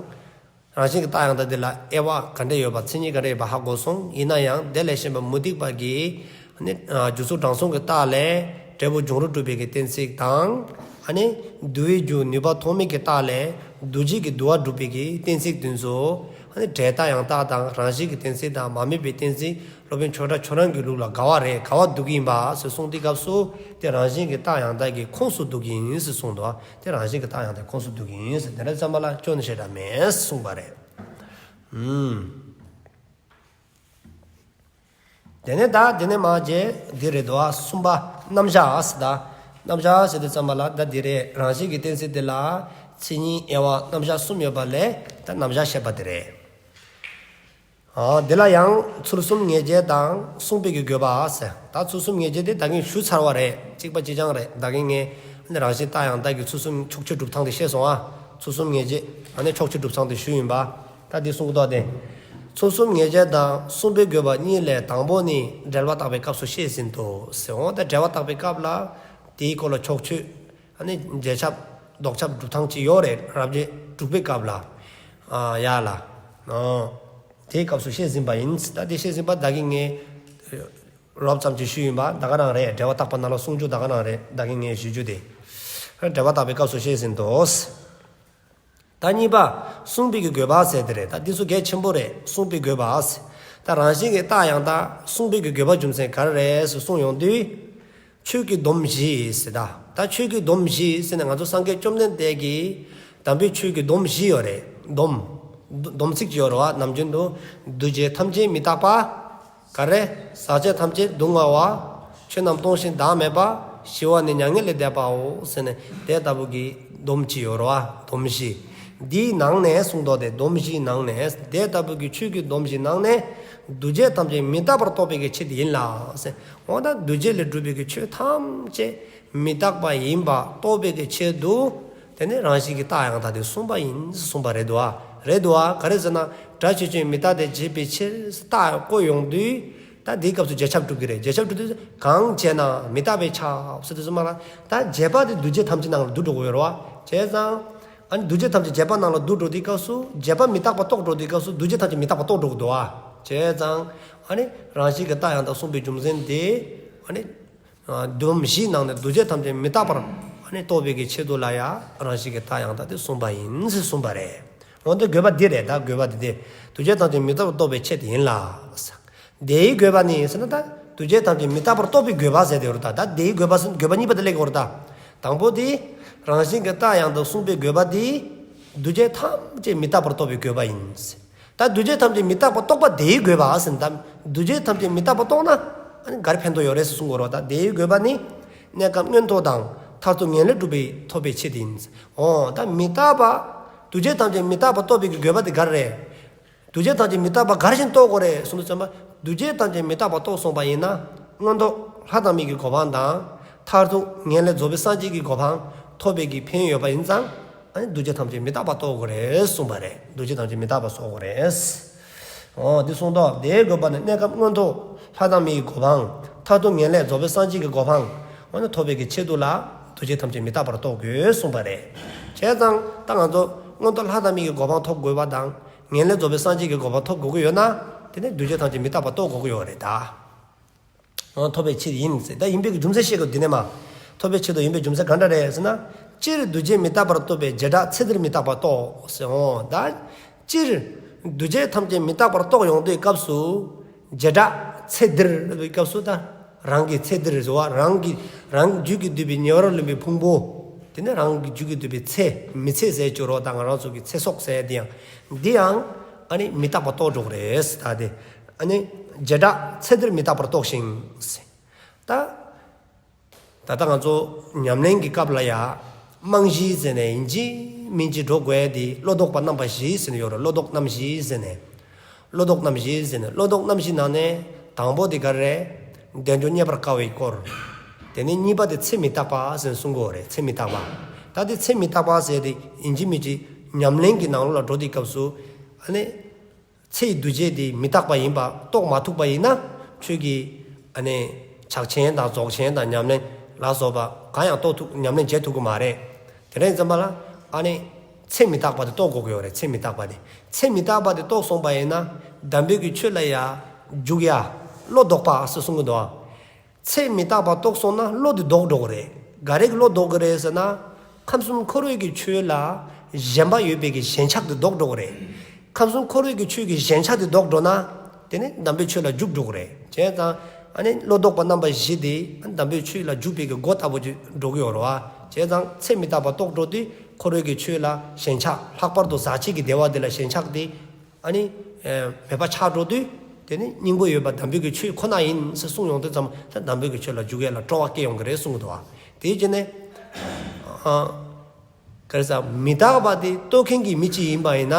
རང་བཞིན་གྱི་རྟགས་ཡང་དག་འདི་ལ་དབྱེ་བ་ག་འདྲ་ཡོད་པ། མཚན་ཉིད་ག་འདྲ་ཡོད་པ་ཧ་གོ་སོང་། ཡིན་ན་ཡང་དེ་ལས་གཞན་པ་མུ་སྟེགས་པ་གིས། ཨ་ནི། རྒྱུ་ཚོགས་གྲངས་ཚང་གི་རྟགས་ལས་འབྲས་བུ་འབྱུང་རུང་སྒྲུབ་པའི་གི་གཏན་ཚིགས་དང་། ཨ་ནི། འདུ་བའི་རྒྱུ་ནུས་པ་ཐོགས་མེད་ཀྱི་རྟགས་ལས་འདུ་བྱེད་ཀྱི་འདུ་བ་སྒྲུབ་པའི་གི་གཏན་ཚིགས་དེ་ཚོ། ཨ་ནི། འབྲས་རྟགས་ཡང་དག་དང་རང་བཞིན་གྱི་གཏན་ཚིགས་དང་མ་དམིགས་པའི་གཏན་ཚིགས། སློབ་དཔོན་ཆོས་གྲགས་ཁྱོད་རང་གི་ལུགས་ལ་འགལ་བ་རེད། འགལ་བ་འདུག་གི་ཡིན་པ་ཟེར་གསུངས་དུས་སྐབས་སུ། དེ་རང་བཞིན་གྱི་རྟགས་ཡང་དག་གི་ཁོངས་སུ་འདུ་གི་ཡིན་ཟེར་གསུངས་འདུག་དེ་རང་བཞིན་གྱི་རྟགས་ཡང་དག་ཁོངས་སུ་འདུ་གི་ཡིན་ཟེར། དེ་འདྲ་ཙམ་པ་ལ་སྐྱོན་ཞེ་དྲག་མེད་གསུངས་པ་རེད། ཨུམ། དེ་ནས་ད་དེ་ནས་མར་བྱས་འདི་རེད་དོ། གསུམ་པ་རྣམ་གཞག་ཟེར་ད། རྣམ་གཞག་ཟེར་དུས་ཙམ་པ་ལ་ད་འདི་རེད། རང་བཞིན་གྱི་གཏན་ཚིགས་འདི་ལ་མཚན་ཉིད་དབྱེ་བ་རྣམ་གཞག་གསུམ་ཡོད་པ་ལས་ད་རྣམ་གཞག་བཤད་པ་དེ་རེད། ཨ། འདི་ལ་ཡང་ཚུལ་གསུམ་ངེས་བྱེད་དང་གསུངས་པའི་གི་དགོས་པ་ཟེར། ད་ཚུལ་གསུམ་ངེས་བྱེད་དེ་ད་གིན་ཞུས་ཚར་བ་རེད། གཅིག་པ་གཅིག་རྐྱང་རེད། ད་གིན་ངས་ཨ་ནི་རང་བཞིན་རྟགས་ཡང་དག་གི་ཚུལ་གསུམ་ཕྱོགས་ཆོས་སྒྲུབ་སྟངས་དེ་བཤད་སོང་ཨ། ཚུལ་གསུམ་ངེས་བྱེད་ཨ་ནི་ཕྱོགས་ཆོས་སྒྲུབ་སྟངས་དེ་ཞུས་ཡིན་པ། ད་འདི་གསུང་གི་འདུག་སྟེ། ཚུལ་གསུམ་ངེས་བྱེད་དང་གསུངས་པའི་དགོས་པ་གཉིས་ལས་དང་པོ་ནི་འགྲེལ་པ་བརྟག་པའི་སྐབས་སུ་བཤད་ཟིན་ཏོ་ཟེར། འོ་ད་འགྲེལ་པ་བརྟག་པའི་སྐབས་ལ་དེའི་སྐོར་ལ་ཕྱོགས་ཆོས་ཨ་ནི་རྗེས་ཁྱབ་ལྡོག་ཁྱབ་སྒྲུབ་སྟངས་ཅིག་ཡོད་རེད། རབ་བྱེད་དྲུག་པའི་སྐབས་ལ། ཨ། ཡ་ལ། ཨོ། དེའི་སྐབས་སུ་བཤད་ཟིན་པ་ཡིན། ད་དེ་བཤད་ཟིན་པ་ད་གིན་ངས་རོབ་ཙམ་ཅིག་ཞུས་ཡིན་པ་ད་ག་རང་རེད། འགྲེལ་པ་བརྟག་པ་ནང་ལ་གསུང་རྒྱུ་ད་ག་རང་རེད། ད་གིན་ངས་ཞུ་རྒྱུ་དེ་འགྲེལ་པ་བརྟག་པའི་སྐབས་སུ་བཤད་ཟིན་ཏོ། ད་གཉིས་པ་གསུངས་པའི་གི་དགོས་པ་ཟེར་དེ་རེད། ད་འདི་ཚོ་གལ་ཆེན་པོ་རེད། གསུངས་པའི་དགོས་པ་ཟེར། ད་རང་བཞིན་གྱི་རྟགས་ཡང་དག་གསུངས་པའི་གི་དགོས་པ་རྒྱུ་མཚན་ག་རེ་རེད་ཟེར་གསུངས་ཡོང་དུས། ཆོས་ཀྱི་སྡོམ་བཞི་ཟེར་ད། ད་ཆོས་ཀྱི་སྡོམ་བཞི་ཟེར་ནས་ང་ཚོ་སངས་རྒྱས་བཅོམ་ལྡན་འདས་ཀྱིས་དམ་པའི་ཆོས་ཀྱི་སྡོམ་བཞི་ཡོད་རེད། སྡོམ། སྡོམ་ཚིག་ཅིག་ཡོད་རེད་བ། ནམ་རྒྱུན་དུ། འདུ་བྱེད་ཐམས་ཅད་མི་རྟག་པ། ག་རེ། ཟག་བཅས་ཐམས་ཅད་སྡུག་བསྔལ་བ། ཆོས་རྣམས་སྟོང་ཞིང་བདག་མེད་པ། ཞི་བ་ནི་མྱ་ངན་ལས་འདས་པའོ་ཟེར་ནས་དེ་ལྟ་བུ་གི་སྡོམ་ཅིག་ཡོད་རེད་བ། སྡོམ་བཞི། འདིའི་ནང་ནས་གསུངས་ཏོ། དེ་སྡོམ་བཞིའི་ནང་ནས། དེ་ལྟ་བུ་གི་ཆོས་ཀྱི་སྡོམ་བཞིའི་ནང་ནས་འདུ་བྱེད་ཐམས་ཅད་མི་རྟག་པར་རྟོགས་པའི་གི་ཆེད་དུ་ཡིན་ལ་ཟེར། འོ་ད་འདུ་བྱེད་ལས་གྲུབ་པའི་གི་ཆོས་ཐམས་ཅད་མི་རྟག་པ་ཡིན་པ་རྟོགས་པའི་གི་ཆེད་དུ། དེ་ནི་རང་བཞིན་གྱི་རྟགས་ཡང་དག་དེ་གསུངས་པ་ཡིན་གསུངས་པ་རེད་དོ། རེད་དོ། ག་རེ་ཟེར་ན། སྒྲ་ཆོས་ཅན། མི་རྟག་སྟེ། བྱས་པའི་ཕྱིར་རྟགས་བཀོད་ཡོང་དུས། ད་འདིའི་སྐབས་སུ་རྗེས་ཁྱབ་སྒྲུབ་ཀྱི་རེད། རྗེས་ཁྱབ་སྒྲུབ་དུས་གང་བྱས་ན་མི་རྟག་པས་ཁྱབ་ཟེར་དུས་སུ་མ་ལ། ད་བྱས་པ་དེ་འདུ་བྱེད་ཐམས་ཅད་ནང་ལ་འདུ་འགྲོ་གི་ཡོད་རེད་བ། བྱས་ཙང་། ཨ་ནི་འདུ་བྱེད་ཐམས་ཅད་བྱས་པ་ནང་ལ་འདུ་འགྲོ་དུས་སྐབས་སུ། བྱས་པ་མི་རྟག་པ་རྟོགས་འགྲོ་དུས་སྐབས་སུ་འདུ་བྱེད་ཐམས་ཅད་མི་རྟག་པ་རྟོགས་འགྲོ་གི་འདུག་བ། བྱས་ཙང་། ཨ་ནི་རང་བཞིན་གྱི་རྟགས་ཡང་དག་གསུངས་པའི་རྒྱུ་མཚན་དེ། ཨ་ནི། སྡོམ་བཞིའི་ནང་ནས་འདུ་བྱེད་ཐམས་ཅད་མི་རྟག་པར་ཨ་ནི་རྟོགས་པའི་གི་ཆེད་དུ་ལ་ཡང་རང་བཞིན་གྱི་རྟགས་ཡང་དག་དེ་གསུངས་པ་ཡིན་ཟེར་གསུངས་པ་རེད། འོན་ཏེ་དགོས་པ་འདི་རེད། ད་དགོས་པ་འདི་དེ་འདུ་བྱེད་ཐམས་ཅད་མི་རྟག་པར་རྟོགས་པའི་ཆེད་དུ་ཡིན་ལ། དེའི་དགོས་པ་ནི་ཟེར་ན། ད་འདུ་བྱེད་ཐམས་ཅད་མི་རྟག་པར་རྟོགས་པའི་དགོས་པ་ཟེར་དེ་རུ། ད་ད་དེའི་དགོས་པ་ཟེར་དགོས་པ་གཉིས་པ་དེ་ལས་གོ་རུ། ད་དང་པོ་དེ་རང་བཞིན་གྱི་རྟགས་ཡང་དག་གསུངས་པའི་དགོས་པ་དེ་འདུ་བྱེད་ཐམས་ཅད་མི་རྟག་པར་རྟོགས་པའི་དགོས་པ་ཡིན། ད་འདུ་བྱེད་ཐམས་ཅད་མི་རྟག་པ་རྟོགས་པ་དེའི་དགོས་པ་ཟེར་ན། ད་འདུ་བྱེད་ཐམས་ཅད་མི་རྟག་པ་རྟོགས་ན་ཨ་ནི་ག་རེ་ཕན་ཐོགས་ཡོད་རེད་ཟེར་གསུང་གི་ཡོད་རེད་བ། ད་དེའི་དགོས་པ་ནི་གནས་སྐབས་མངོན་མཐོ་དང་མཐར་ཐུག་ངེས་ལེགས་སྒྲུབ་པའི་ཐོབ་པའི་ཆེད་ཡིན། འོ་ད་མི་རྟག་པ་ འདུ་བྱེད་ཐམས་ཅད་མི་རྟག་པ་རྟོགས་པའི་གི་དགོས་པ་དེ་ག་རེ་རེད། འདུ་བྱེད་ཐམས་ཅད་མི་རྟག་པ་ག་རེ་བཞིན་རྟོགས་དགོས་རེད་གསུངས་དུས་ཙམ་པ། འདུ་བྱེད་ཐམས་ཅད་མི་རྟག་པ་རྟོགས་སོང་པ་ཡིན་ན། མངོན་རྟོགས་ལྷ་དང་མི་གི་གོ་འཕང་དང་། མཐར་ཐུག་ངེས་ལེགས་རྫོགས་པའི་སངས་རྒྱས་ཀྱི་གོ་འཕང་ཐོབ་པའི་གི་ཕན་ཡོན་ཡོད་པ་ཡིན་ཙང་། ཨ་ནི་འདུ་བྱེད་ཐམས་ཅད་མི་རྟག་པ་རྟོགས་དགོས་རེད་གསུངས་པ་རེད། འདུ་བྱེད་ཐམས་ཅད་མི་རྟག་པ་རྟོགས་དགོས་རེད། འོ་འདི་གསུངས་ཏོ། དེའི་དགོས་པ་ནི་གནས་སྐབས་མངོན་རྟོགས་ལྷ་དང་མི་ཡི་གོ་འཕང་། མཐར་ཐུག་ངེས་ལེགས་རྫོགས་པའི་སངས་རྒྱས་ཀྱི་གོ་འཕང་། འོ་ན་ཐོབ་པའི་གི་ཆེད་དུ་ལ་འདུ་བྱེད་ཐམས་ཅད་མི་རྟག་པར་རྟོགས་དགོས་གསུངས་པ་རེད། བྱས་ཙང་ད་ང་ཚོ་མངོན་རྟོགས་ལྷ་དང་མི་ཡི་གོ་འཕང་ཐོབ་དགོས་པ་དང་། ངེས་ལེགས་རྫོགས་པའི་སངས་རྒྱས་ཀྱི་གོ་འཕང་ཐོབ་དགོས་ཀྱི་ཡོད་ན། དེ་ནི་འདུ་བྱེད་ཐམས་ཅད་མི་རྟག་པར་རྟོགས་དགོས་ཀྱི་ཡོད་རེད་ད། འོ་ཐོབ་པའི་ཕྱིར་ཡིན་ཟེར། ད་ཡིན་པའི་གི་རྒྱུ་མཚན་བཤད་དགོས་འདི་ནས་མ། ཐོབ་པའི་ཆེད་དུ་ཡིན་པའི་རྒྱུ་མཚན་ག་འདྲ་རེད་ཟེར་ན། སྤྱིར་འདུ་བྱེད་མི་རྟག་པར་རྟོགས་པས་བྱེ་བྲག་ཚེ་འདིར་མི་རྟག་པར་རྟོགས་ཟེར། འོ་ད། སྤྱིར། འདུ་བྱེད་ཐམས་ཅད་མི་རྟག་པར་རྟོགས་ཡོང་དུས་སྐབས་སུ། བྱེ་བྲག་ཚེ་འདིར་ལབ་པའི་སྐབས་སུ་ད། རང་གི་ཚེ་འདིར་བཟོ་བ་རང་གི་རང་རྒྱུད་ཀྱིས་བསྡུས་པའི་ཉེ་བར་ལེན་པའི་ཕུང་པོ། དེ་ནི་རང་གི་རྒྱུད་ཀྱིས་བསྡུས་པའི་ཚེ་མི་ཚེ་ཟེར་ཆོག་རོགས་དང་ང་རང་ཚོ་གི་ཚེ་སྲོག་ཟེར་དེ་ཡང་། འདི་ཡང་། ཨ་ནི་མི་རྟག་པར་རྟོགས་འགྲོ་གི་རེད་ད་དེ། ཨ་ནི་བྱེ་བྲག་ཚེ་འདིར་མི་རྟག་པར་རྟོགས་ཤིང་། ད། ད་ལྟ་ང་ཚོ་ཉམས་ལེན་གྱི་སྐབས་ལ་ཡ། རྨང་གཞི་ཟེར་ནས་ཡིན་གཅིག་མིན་གཅིག་འགྲོ་དགོས་ཡ་དེ་བློ་ལྡོག་པ་རྣམ་པ་བཞི་ཟེར་ནས་ཡོད་རེད། བློ་ལྡོག་རྣམ་བཞི་ཟེར་ནས། བློ་ལྡོག་རྣམ་བཞི་ཟེར་ནས་བློ་ལྡོག་རྣམ་བཞི་ནང་ནས་དང་པོ་དེ་ག་རེ་རེད། དལ་འབྱོར་རྙེད་པར་དཀའ་བའི་སྐོར། དེ་ནས་གཉིས་པ་དེ་ཚེ་མི་རྟག་པ་ཟེར་ནས་གསུང་གི་ཡོད་རེད། ཚེ་མི་རྟག་པ། ད་དེ་ཚེ་མི་རྟག་པ་ཟེར་དེ་ཡིན་གཅིག་མིན་གཅིག་ཉམས་ལེན་གྱི་ནང་ལོགས་ལ་འགྲོ་དུས་སྐབས་སུ། ཨ་ནི། ཚེའི་འདུ་བྱེད་དེ་མི་རྟག་པ་ཡིན་པ་རྟོགས་མ་ཐུབ་པ་ཡིན་ན། ཁྱོད་ཀྱིས་ཨ་ནི་ཕྱག་ཆེན་དང་རྫོགས་ཆེན་དང་ཉམས་ལེན་ལ་སོགས་པ་གང་ཡང་རྟོགས་ཐུབ། ཉམས་ལེན་བྱེད་ཐུབ་ཀྱི་མ་རེད། དེ་འདྲ་ཡིན་ཙམ་པ་ལ་ཨ་ནི་ཚེ་མི་རྟག་པ་དེ་རྟོགས་དགོས་ཀྱི་ཡོད་རེད། ཚེ་མི་རྟག་པ་དེ། ཚེ་མི་རྟག་པ་དེ་རྟོགས་སོང་པ་ཡིན་ན་དམ་པའི་གི་ཆོས་ལ་ཡ་འཇུག་ཡ་བློ་ལྡོག་པ་ཟེར་གསུང་གི་འདུག་ཨ། ཚེ་མི་རྟག་པ་རྟོགས་སོང་ན་བློ་དེ་ལྡོག་འགྲོ་གི་རེད། ག་རེ་གི་བློ་ལྡོག་གི་རེད་ཟེར་ན། ཁམས་གསུམ་འཁོར་བའི་གི་ཆོས་ལ་ཞེན་པ་ཡོད་པའི་གི་ཞེན་ཆགས་དེ་ལྡོག་འགྲོ་གི་རེད། ཁམས་གསུམ་འཁོར་བའི་གི་ཆོས་ཀྱི་ཞེན་ཆགས་དེ་ལྡོག་འགྲོ་ན། དེ་ནི་དམ་པའི་ཆོས་ལ་འཇུག་འགྲོ་གི་རེད། བྱས་ཙང་ཨ་ནི་བློ་ལྡོག་པ་རྣམ་པ་བཞི་དེ་དམ་པའི་ཆོས་ལ་འཇུག་པའི་གི་སྒོ་ལྟ་བུ་ཅིག་འགྲོ་གི་ཡོད་རེད་བ། བྱས་ཙང་ཚེ་མི་རྟག་པ་རྟོགས་འགྲོ་དུས་འཁོར་བའི་གི་ཆོས་ལ་ཞེན་ཆགས། ལྷག་པར་དུ་ཟག་བཅས་ཀྱི་བདེ་བ་དེ་ལ་ཞེན་ཆགས་དེ། ཨ་ནི། ཨེ། མེད་པ་ཆགས་འགྲོ་དུས། དེ་ནི་སྙིང་པོ་ཡོད་པ་དམ་པའི་གི་ཆོས་ཁོ་ན་ཡིན་ཟེར་གསུངས་ཡོང་དུས་ཙམ་ད་དམ་པའི་གི་ཆོས་ལ་འཇུག་ཡས་ལ་སྤྲོ་བ་སྐྱེ་ཡོང་གི་རེད་གསུངས་འདུག་བ། དེའི་རྗེས་ནས། ཨ། ག་རེ་ཟེར། མི་རྟག་པ་དེ་རྟོགས་མཁན་གྱི་མི་གཅིག་ཡིན་པ་ཡིན་ན།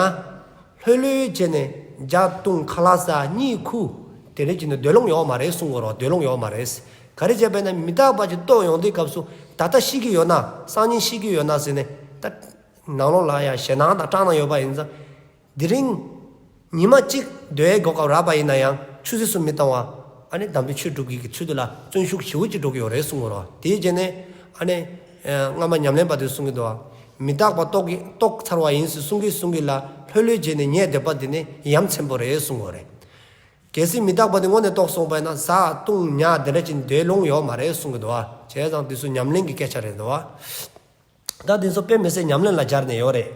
ལྷོད་ལྷོད་བྱས་ནས་ཇ་བཏུང་ཁ་ལག་ཟ་གཉིད་ཁུག་དེ་འདྲ་བྱས་ནས་སྡོད་ལོང་ཡོད་མ་རེད་གསུངས་འདུག་བ། སྡོད་ལོང་ཡོད་མ་རེད། ག་རེ་བྱས་པས་ན་མི་རྟག་པ་ཅིག་རྟོགས་ཡོང་དུས་སྐབས་སུ་ད་ལྟ་ཤི་གི་ཡོད་ན་སང་ཉིན་ཤི་གི་ཡོད་ན་ཟེར་ནས་ད། ནང་ལོགས་ལ་ཡང་ཞེད་སྣང་དང་སྐྲག་སྣང་ཡོད་པ་ཡིན་ཙང་། དེ་རིང་ཉི་མ་གཅིག་སྡོད་ཡས་གོ་སྐབས་རག་པ་ཡིན་ན་ཡང་ཆུད་ཟོས་སུ་མི་བཏང་བ། ཨ་ནི་དམ་པའི་ཆོས་སྒྲུབ་ཀྱི་ཚུལ་དུ་ལ་བརྩོན་ཤུགས་ཞེ་པོ་ཅིག་འགྲོ་གི་ཡོད་རེད་གསུངས་ཡོད་རེད་བ། དེའི་རྗེས་ནས་ཨ་ནི་སྔ་མ་ཉམས་ལེན་པ་དེ་གསུང་གི་འདུག་བ། མི་རྟག་པ་རྟོགས་ཀྱི་རྟོགས་ཚར་བ་ཡིན་ཟེར་གསུང་གི་གསུང་གི་ལ་ལྷོད་ལྷོད་བྱས་ནས་ཉལ་བསྡད་པ་དེ་ནི་ཡ་མཚན་པོ་རེད་གསུངས་ཡོད་རེད། གལ་སྲིད་མི་རྟག་པ་དེ་དངོས་གནས་རྟོགས་སོང་པ་ཡིན་ན་ཟ་བཏུང་ཉལ་དེ་འདྲ་ཅིག་སྡོད་ལོང་ཡོད་མ་རེད་གསུང་གི་འདུག་བ། བྱས་ཙང་དེ་ཚོ་ཉམས་ལེན་གྱི་སྐད་ཆ་རེད་འདུག་བ། ད་འདི་ཚོ་དཔེ་མི་སྲིད་ཉམས་ལེན་ལ་སྦྱར་ནས་ཡོད་རེད།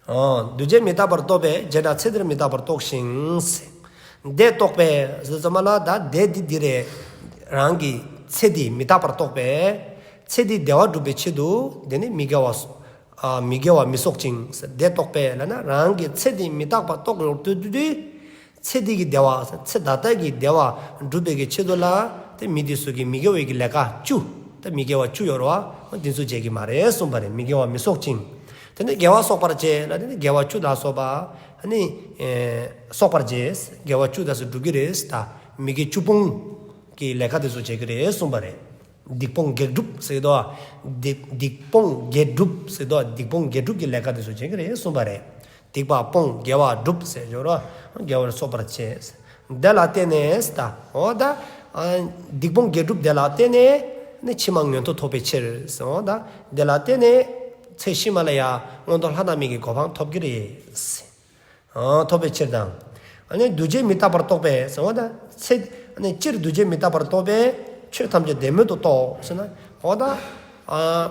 འོ། འདུ་བྱེད་མི་རྟག་པར་རྟོགས་པས་བྱེ་བྲག་ཚེ་འདིར་མི་རྟག་པར་རྟོགས་ཤིང་། དེ་རྟོགས་པས་ཟེར་ཙམ་པ་ལ་ད་དེ་འདི་འདི་རེད། རང་གི་ཚེ་འདི་མི་རྟག་པར་རྟོགས་པས། ཚེ་འདིའི་བདེ་བ་སྒྲུབ་པའི་ཆེད་དུ་དེ་ནི་མི་དགེ་བ་སོ། ཨ། མི་དགེ་བ་མི་གསོག་ཅིང་། དེ་རྟོགས་པས་ལབ་ན་རང་གི་ཚེ་འདི་མི་རྟག་པར་རྟོགས་ཡོང་དུས་དུས་དུས། ཚེ་འདི་གི་བདེ་བ། ཚེ་ད་ལྟ་གི་བདེ་བ་སྒྲུབ་པའི་གི་ཆེད་དུ་ལ། དེ་མི་འདི་ཚོ་གི་མི་དགེ་བའི་གི་ལས་ཀ་བཅུ། དེ་མི་དགེ་བ་བཅུ་ཡོད་རེད་བ། འདི་ཚོ་བྱེད་ཀྱི་མ་རེད་གསུངས་པ་རེད། མི་དགེ་བ་མི་གསོག་ཅིང་། དེ་ནས་དགེ་བ་གསོག་པར་བྱེད་ལ། དེ་ནས་དགེ་བ་བཅུ་ལ་སོགས་པ། ཨ་ནི། ཨེ། གསོག་པར་བྱེད། དགེ་བ་བཅུ་དེ་ཚོ་སྒྲུབ་ཀྱི་རེད་ད། མི་དགེ་བཅུ་སྤོང་གི་ལས་ཀ་དེ་ཚོ་བྱེད་ཀྱི་རེད་གསུངས་པ་རེད། སྡིག་སྤོང་དགེ་སྒྲུབ་ཟེར་དོ། སྡིག་སྡིག་སྤོང་དགེ་སྒྲུབ་ཟེར་དོ། སྡིག་སྤོང་དགེ་སྒྲུབ་ཀྱི་ལས་ཀ་དེ་ཚོ་བྱེད་ཀྱི་རེད་གསུངས་པ་རེད། སྡིག་པ་སྤོང་དགེ་བ་སྒྲུབ་ཟེར་ཞོར་དགེ་བར་གསོག་པར་བྱེད། དེ་ལ་བརྟེན་ནས་ད། འོ་ད། ཨ། སྡིག་སྤོང་དགེ་སྒྲུབ་དེ་ལ་བརྟེན་ནས་ནི་ཕྱི་མ་མངོན་མཐོ་ཐོབ་པའི་ཕྱིར། འོ་ད། དེ་ལ་བརྟེན་ནས་ཚེ་ཕྱི་མ་ལ་ཡང་མངོན་མཐོ་ལྷ་དང་མི་གི་གོ་འཕང་ཐོབ་ཀྱི་རེད། ཨ། ཐོབ་པའི་ཕྱིར་དང་། ཨ་ནི་འདུ་བྱེད་མི་རྟག་པར་རྟོགས་པས་ཟེར་བ་དང་། ཚེ། ཨ་ནི་སྤྱིར་འདུ་བྱེད་མི་རྟག་པར་རྟོགས་པས་ཆོས་ཐམས་ཅད་བདེན་མེད་དུ་རྟོགས་ཟེར་ན། འོ་ད། ཨ།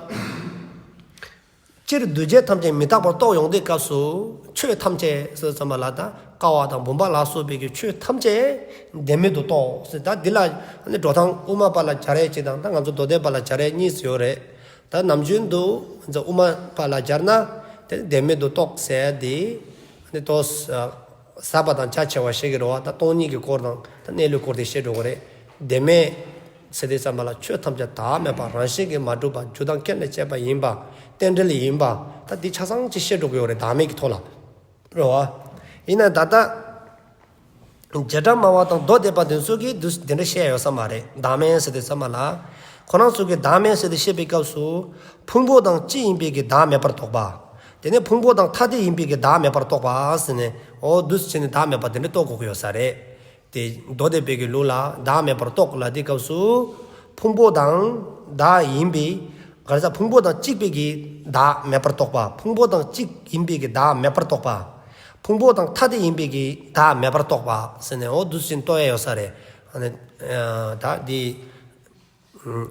སྤྱིར་འདུ་བྱེད་ཐམས་ཅད་མི་རྟག་པར་རྟོགས་ཡོང་དུས་སྐབས་སུ་ཆོས་ཐམས་ཅད་ཟེར་ཙམ་པ་ལ་ད་ཀ་བ་དང་བུམ་པ་ལ་སོགས་པའི་གི་ཆོས་ཐམས་ཅད་བདེན་མེད་དུ་རྟོགས་ཟེར། ད་འདི་ལ་ཨ་ནི་འགྲོ་སྟངས་དབུ་མ་པ་ལ་སྦྱར་ཡས་གཅིག་དང་ད་ང་ཚོ་མདོ་སྡེ་པ་ལ་སྦྱར་ཡས་གཉིས་ཡོད་རེད། ད་ནམ་རྒྱུན་དུ་ང་ཚོ་དབུ་མ་པ་ལ་སྦྱར་ན་དེ་བདེན་མེད་དུ་རྟོགས་ཟེར་དེ། ཨ་ནི་ཏོ། ཟ་བ་དང་ཆ་ཆེ་བ་ཞིག་གི་རེད་བ། ད་སྟོང་ཉིད་ཀྱི་སྐོར་དང་ད་གནས་ལུགས་སྐོར་དེ་བཤད་འགྲོ་གི་རེད། བདེན་མེད་ཟེར་དུས་ཙམ་པ་ལ་ཆོས་ཐམས་ཅད་བདག་མེད་པ་རང་བཞིན་གྱིས་མ་གྲུབ་པ་རྒྱུ་དང་རྐྱེན་ལས་སྐྱེས་པ་ཡིན་པ། རྟེན་འབྲེལ་ཡིན་པ། ད་འདི་ཆ་ཚང་ཅིག་བཤད་འགྲོ་གི་ཡོད་རེད། བདག་མེད་ཀྱི་ཐོག་ལ། རེད་བ། ཡིན་ན་ད་ལྟ་བྱེ་བྲག་སྨྲ་བ་དང་མདོ་སྡེ་པ་དེ་ཚོ་གིས་འདི་འདི་འདྲ་བཤད་ཡོད་ས་མ་རེད། བདག་མེད་ཟེར་དུས་ཙམ་པ་ལ། ཁོ་རང་ཚོ་གིས་བདག་མེད་ཟེར་དུ་བཤད་པའི་སྐབས་སུ། ཕུང་པོ་དང་གཅིག་ཡིན་པའི་གི་བདག་མེད་པར་རྟོགས་པ། དེ་ནས་ཕུང་པོ་དང་ཐ་དད་ཡིན་པའི་གི་བདག་མེད་པར་རྟོགས་པ་ཟེར་ནས། འོ་འདུག་སེ་བྱས་ནས་བདག་མེད་པ་དེ་འདྲ་རྟོགས་དགོས་ཀྱི་ཡོད་ས་རེད། དེ་མདོ་སྡེ་པའི་གི་ལུགས་ལ་བདག་མེད་པར་རྟོགས་ལ་དེའི་སྐབས་སུ། ཕུང་པོ་དང་བདག་ཡིན་པའི། ག་རེ་ཟ། ཕུང་པོ་དང་གཅིག་པའི་གི་བདག་མེད་པར་རྟོགས་པ། ཕུང་པོ་དང་གཅིག་ཡིན་པའི་གི་བདག་མེད་པར་རྟོགས་པ། ཕུང་པོ་དང་ཐ་དད་ཡིན་པའི་གི་བདག་མེད་པར་རྟོགས་པ་ཟེར་ནས། འོ་འདུག་སེ་རྟོགས་ཡ་ཡོད་ས་རེད། ཨ་ནི་ད་འདི་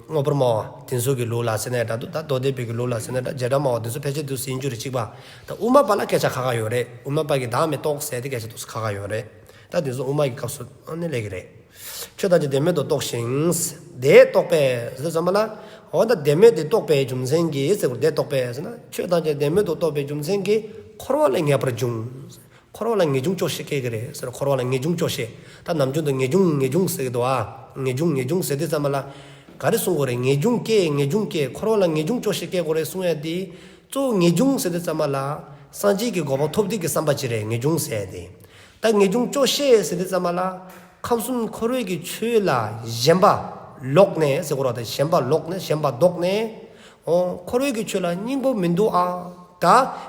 དངོས་པོར་སྨྲ་བ་དེ་ཚོ་གི་ལུགས་ལ་ཟེར་ནས་འདྲ་འདུག། ད་མདོ་སྡེ་པའི་གི་ལུགས་ལ་ཟེར་ནས་འདྲ། བྱེ་བྲག་སྨྲ་བ་དེ་ཚོ་ཕལ་ཆེར་འདུག་སེ་ཡིན་རྒྱུ་རེད། གཅིག་པ། ད་དབུ་མ་པ་ལ་སྐད་ཆ་ཁ་ཁ་ཡོད་རེད། དབུ་མ་པ་གིས་བདག་མེད་རྟོགས་ཟེར་དེ་སྐད་ཆ་འདུག་སེ་ཁ་ཁ་ཡོད་རེད། ད་དེ་ཚོ་དབུ་མ་གི་སྐབས་སུ་ཨ་ནི་སླེབས་ཀྱི་རེད། ཆོས་ཐམས་ཅད་བདེན་མེད་དུ་རྟོགས་ཤིང་། དེ་རྟོགས་པས་ཟེར་ཙམ་པ་ལ། འོ་ད་བདེན་མེད་དེ་རྟོགས་པའི་རྒྱུ་མཚན་གྱིས་ཟེར་དགོས། དེ་རྟོགས་པས་ཟེར་ན། ཆོས་ཐམས་ཅད་བདེན་མེད་དུ་རྟོགས་པའི་རྒྱུ་མཚན་གྱིས་འཁོར་བ་ལས་ངེས་པར་འབྱུང་། འཁོར་བ་ལ་ངེས་འབྱུང་སྐྱོ་ཤས་སྐྱེ་གི་རེད་ཟེར། འཁོར་བ་ལ་ངེས་འབྱུང་སྐྱོ་ཤས། ད་ནམ་རྒྱུན་དུ་ངེས་འབྱུང་ངེས་འབྱུང་ཟེར་གི་འདུག་ཨ། ངེས་འབྱུང་ངེས་འབྱུང་ཟེར་དུས་ཙམ་པ་ལ། ག་རེ་གསུང་དགོས་རེད། ངེས་འབྱུང་སྐྱེ། ངེས་འབྱུང་སྐྱེ། འཁོར་བ་ལ་ངེས་འབྱུང་སྐྱོ་ཤས་སྐྱེ་དགོས་རེད་གསུང་ཡ་དེ། གཙོ་བོ་ངེས་འབྱུང་ཟེར་དུས་ཙམ་པ་ལ། སངས་རྒྱས་ཀྱི་གོ་འཕང་ཐོབ་འདོད་ཀྱི་བསམ་པ་ཅིག་རེད། ངེས་འབྱུང་ཟེར་ཡ་དེ། ད་ངེས་འབྱུང་སྐྱོ་ཤས་ཟེར་དུས་ཙམ་པ་ལ། ཁམས་གསུམ་འཁོར་བའི་གི་ཆོས་ལ་ཞེན་པ་ལོག་ནས་ཟེར་དགོས་རེད་ད། ཞེན་པ་ལོག་ནས། ཞེན་པ་ལྡོག་ནས། འོ་འཁོར་བའི་གི་ཆོས་ལ་སྙིང་པོ་མི་འདུག་ཨ། ད་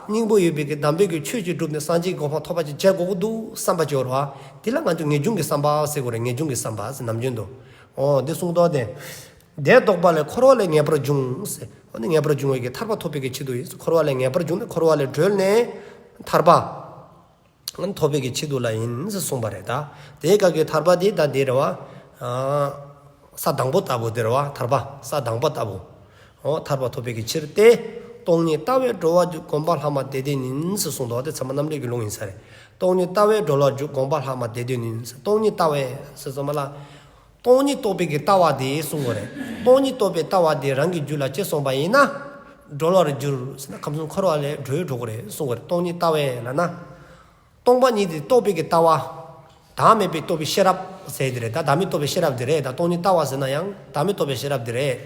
སྙིང་པོ་ཡོད་པའི་གི་དམ་པའི་གི་ཆོས་ཅིག་བསྒྲུབས་ནས་སངས་རྒྱས་ཀྱི་གོ་འཕང་ཐོབ་པ་ཅིག་བྱེད་དགོས་ཀྱི་འདུག་བསམ་པ་ཅིག་ཡོད་རེད་བ། དེ་ལ་ང་ཚོས་ངེས་འབྱུང་གི་བསམ་པ་ཟེར་དགོས་རེད། ངེས་འབྱུང་གི་བསམ་པ་ཟེར་ནམ་རྒྱུན་དུ། འོ་འདི་གསུངས་དོ་དེ། དེ་རྟོགས་པ་ལས་འཁོར་བ་ལས་ངེས་པར་འབྱུང་ཟེར། འོ་ནི་ངེས་པར་འབྱུང་བའི་གི་ཐར་པ་ཐོབ་པའི་གི་ཆེད་དུ་ཡིན། འཁོར་བ་ལས་ངེས་པར་འབྱུང་ནས་འཁོར་བ་ལས་གྲོལ་ནས་ཐར་པ་ཐོབ་པའི་གི་ཆེད་དུ་ལ་ཡིན་ཟེར་གསུངས་པ་རེད་ད། དེའི་སྐབས་ཀྱི་ཐར་པ་འདི་ད་འདི་རེད་བ། ཨ་ས་དང་པོ་ལྟ་བུ་འདི་རེད་བ། ཐར་པ་ས་དང་པོ་ལྟ་བུ། འོ་ཐར་པ་ཐོབ་པའི་གི་ཕྱིར་ཏེ། སྟོང་ཉིད་ལྟ་བས་གྲོལ་བར་འགྱུར། སྒོམ་པ་ལྷག་མ་དེ་དོན་ཡིན་ཟེར་གསུངས་འདུག། དེ་ཚང་མ་རྣམ་འགྲེལ་གྱི་ལུང་ཡིན་ས་རེད། སྟོང་ཉིད་ལྟ་བས་གྲོལ་བར་འགྱུར། སྒོམ་པ་ལྷག་མ་དེ་དོན་ཡིན། སྟོང་ཉིད་ལྟ་བས་ཟེར་ཙམ་པ་ལ། སྟོང་ཉིད་རྟོགས་པའི་གི་ལྟ་བ་དེ་གསུང་གི་རེད། སྟོང་ཉིད་རྟོགས་པའི་ལྟ་བ་དེ་རང་གི་རྒྱུད་ལ་སྐྱེས་སོང་བ་ཡིན་ན། གྲོལ་བར་འགྱུར་ཟེར་ན་ཁམས་གསུམ་འཁོར་བ་ལས་གྲོལ་འགྲོ་གི་རེད་གསུང་གི་རེད། སྟོང་ཉིད་ལྟ་བས་ལབ་ན། སྟོང་པ་ཉིད་དེ་རྟོགས་པའི་གི་ལྟ་བ། བདག་མེད་པའི་རྟོགས་པའི་ཤེས་རབ་ཟེར་དེ་རེད། ད་བདག་མེད་རྟོགས་པའི་ཤེས་རབ་དེ་རེད། ད་སྟོང་ཉིད་ལྟ་བ་ཟེར་ན་ཡང་བདག་མེད་རྟོགས་པའི་ཤེས་རབ་དེ་རེད།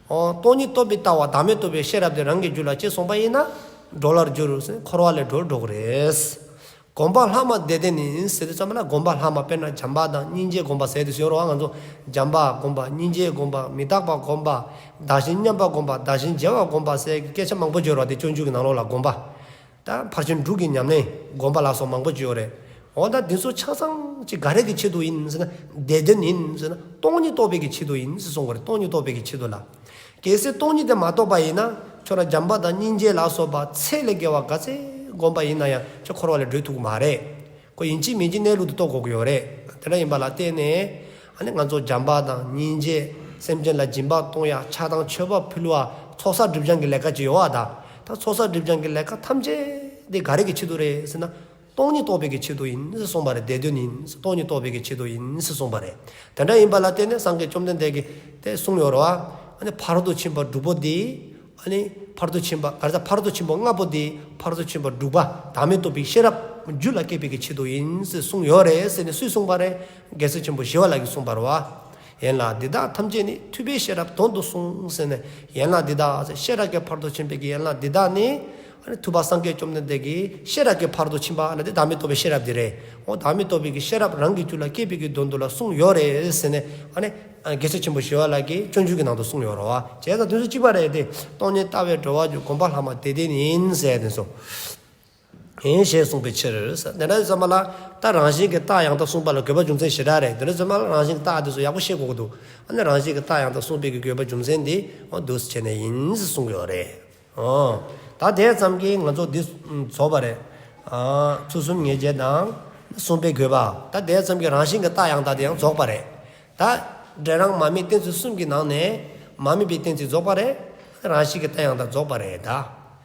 འོ་སྟོང་ཉིད་རྟོགས་པའི་ལྟ་བ་བདག་མེད་རྟོགས་པའི་ཤེས་རབ་དེ་རང་གི་རྒྱུད་ལ་སྐྱེས་སོང་བ་ཡིན་ན། གྲོལ་བར་འགྱུར་ཟེར་འཁོར་བ་ལས་གྲོལ་འགྲོ་གི་རེད། སྒོམ་པ་ལྷག་མ་དེ་དོན་ཡིན་ཟེར་དུས་ཙམ་པ་ལ། སྒོམ་པ་ལྷག་མ་དཔེར་ན་བྱམས་པ་དང་སྙིང་རྗེ་སྒོམ་པ་ཟེར་དུས་ཡོད་རེད་བ། ང་ཚོ་བྱམས་པ་སྒོམ་པ་སྙིང་རྗེ་སྒོམ་པ་མི་རྟག་པ་སྒོམ་པ་བདག་གཞན་མཉམ་པ་སྒོམ་པ་བདག་གཞན་བརྗེ་བ་སྒོམ་པ་ཟེར་གྱི་སྐད་ཆ་མང་པོ་ཅིག་ཡོད་རེད་བ། དེ་སྤྱོད་འཇུག་གི་ནང་ལོགས་ལ་སྒོམ་པ། ད་ཕར་ཕྱིན་དྲུག་གི་ཉམས་ལེན་སྒོམ་པ་ལ་སོགས་མང་པོ་ཅིག་ཡོད་རེད། འོ་ད་འདི་ཚོ་ཆ་ཚང་ཅིག་ག་རེ་གི་ཆེད་དུ་ཡིན་ཟེར་ན། དེ་དོན་ཡིན་ཟེར་ན། སྟོང་ཉིད་རྟོགས་པའི་གི་ཆེད་དུ་ཡིན་ཟེར་གསུང་གི་རེད། སྟོང་ཉིད་རྟོགས་པའི་གི་ཆེད་དུ་ལ། གལ་སྲིད་སྟོང་ཉིད་དེ་མ་རྟོགས་པ་ཡིན་ན། ཁྱོད་རང་བྱམས་པ་དང་སྙིང་རྗེ་ལ་སོགས་པ་ཚད་ལས་བརྒལ་བ་ག་ཚད་སྒོམ་པ་ཡིན་ན་ཡང་ཁྱོད་འཁོར་བ་ལས་གྲོལ་ཐུབ་ཀྱི་མ་རེད། ཁོ་ཡིན་གཅིག་མིན་གཅིག་གནས་ལུགས་དེ་རྟོགས་དགོས་ཀྱི་ཡོད་རེད། དེ་འདྲ་ཡིན་པ་ལ་བརྟེན་ནས། ཨ་ནི་ང་ཚོ་བྱམས་པ་དང་སྙིང་རྗེ། སེམས་ཅན་ལ་སྦྱིན་པ་གཏོང་ཡ། ཕྱག་དང་མཆོད་པ་ཕུལ་བ། ཚོགས་བསགས་སྒྲིབ་སྦྱང་གི་ལས་ཀ་ཅིག་ཡོད་བ་ད། ད་ཚོགས་བསགས་སྒྲིབ་སྦྱང་གི་ལས་ཀ་ཐམས་ཅད་དེ་ག་རེ་གི་ཆེད་དུ་རེད་ཟེར་ན། སྟོང་ཉིད་རྟོགས་པའི་གི་ཆེད་དུ་ཡིན་ཟེར་གསུངས་པ་རེད། དེ་དོན་ཡིན། སྟོང་ཉིད་རྟོགས་པའི་གི་ཆེད་དུ་ཡིན་ཟེར་གསུངས་པ་རེད། དེ་འདྲ་ཡིན་པ་ལ་བརྟེན་ནས་སངས་རྒྱས་བཅོམ་ལྡན་འདས་ཀྱིས་དེ་གསུངས་ཡོད་རེད་བ། ཨ་ནི་ཕ་རོལ་ཏུ་ཕྱིན་པ་དྲུག་པོ་འདི། ཨ་ནི་ཕ་རོལ་ཏུ་ཕྱིན་པ། ག་རེ་ཟ། ཕ་རོལ་ཏུ་ཕྱིན་པ་ལྔ་པོ་འདི་ཕ་རོལ་ཏུ་ཕྱིན་པ་དྲུག་པ་བདག་མེད་རྟོགས་པའི་ཤེས་རབ་རྒྱུད་ལ་སྐྱེས་པའི་གི་ཆེད་དུ་ཡིན་ཟེར་གསུངས་ཡོད་རེད་ཟེར་ནས་སུས་གསུངས་པ་རེད། རྒྱལ་སྲས་ཆེན་པོ་ཞི་བ་ལྷ་གིས་གསུངས་པ་རེད་བ། ཡན་ལག་འདི་དག་ཐམས་ཅད་ནི། ཐུབ་པས་ཤེས་རབ་དོན་དུ་གསུངས་ཟེར་ནས། ཡན་ལག་འདི་དག་ཟེར། ཤེས་རབ་ཀྱི་ཕ་རོལ་ཏུ་ཕྱིན་པའི་གི་ཡན་ལག་འདི་དག་ནི། ཨ་ནི་ཐུབ་པ་སངས་རྒྱས་བཅོམ་ལྡན་འདས་ཀྱི་ཤེས་རབ་ཀྱི་ཕ་རོལ་ཏུ་ཕྱིན་པ་ལ་དེ་བདག་མེད་རྟོགས་པའི་ཤེས་རབ་འདི་རེད། འོ་བདག་མེད་རྟོགས་པའི་གི་ཤེས་རབ་རང་གི་རྒྱུད་ལ་སྐྱེས་པའི་གི་དོན་དུ་ལ་གསུངས་ཡོད་རེད་ཟེར་ནས། ཨ་ནི་རྒྱལ་སྲས་ཆེན་པོ་ཞི་བ་ལྷ་གིས་སྤྱོད་འཇུག་གི་ནང་དུ་གསུངས་ཡོད་རེད་བ། བྱས་ཙང་དེ་ཚོ་གཅིག་པ་རེད་དེ། སྟོང་ཉིད་ལྟ་བས་གྲོལ་བར་འགྱུར། སྒོམ་པ་ལྷག་མ་དེ་དོན་ཡིན་ཟེར་དེ་ཚོ། ཡིན་ཞེས་གསུངས་པའི་ཕྱིར། དེ་འདྲ་ཙམ་པ་ལ་ད་རང་བཞིན་གྱི་རྟགས་ཡང་དག་གསུངས་པ་ལ་དགོས་པ་རྒྱུ་མཚན་ཞེ་དྲག་རེད། དེ་འདྲ་ཙམ་པ་ལ་རང་བཞིན་གྱི་རྟགས་དེ་ཚོ་ཡག་པོ་ཤེས་དགོས་ཀྱི་འདུག། ཨ་ནི་རང་བཞིན་གྱི་རྟགས་ཡང་དག་གསུངས་པའི་གི་དགོས་པ་རྒྱུ་མཚན་འདི་འོ་འདུག་སེ་བྱས་ནས་ཡིན་ཟེར་གསུངས་ཡོད་རེད། འོ། ད་དེ་ཙམ་གྱིས་ང་ཚོ་འདི་རྫོགས་པ་རེད། ཨ། ཚུལ་གསུམ་ངེས་བྱེད་དང་། གསུམ་པའི་དགོས་པ། ད་དེ་ཙམ་གྱིས་རང་བཞིན་གྱི་རྟགས་ཡང་དག་དེ་ཡང་རྫོགས་པ་རེད། ད་འབྲས་རང་མ་དམིགས་གཏན་ཚིགས་གསུམ་གྱི་ནང་ནས་མ་དམིགས་པའི་གཏན་ཚིགས་རྫོགས་པ་རེད། རང་བཞིན་གྱི་རྟགས་ཡང་དག་རྫོགས་པ་རེད་ད།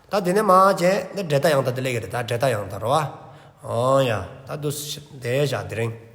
ད་དེ་ནས་མར་བྱས་ནས་འབྲས་རྟགས་ཡང་དག་དེ་སླེབས་ཀྱི་རེད། ད་འབྲས་རྟགས་ཡང་དག་རེད་བ། འོ་ཡ། ད་འདུག་སེ་བྱས་བསྡད་བཞག་དེ་རིང་།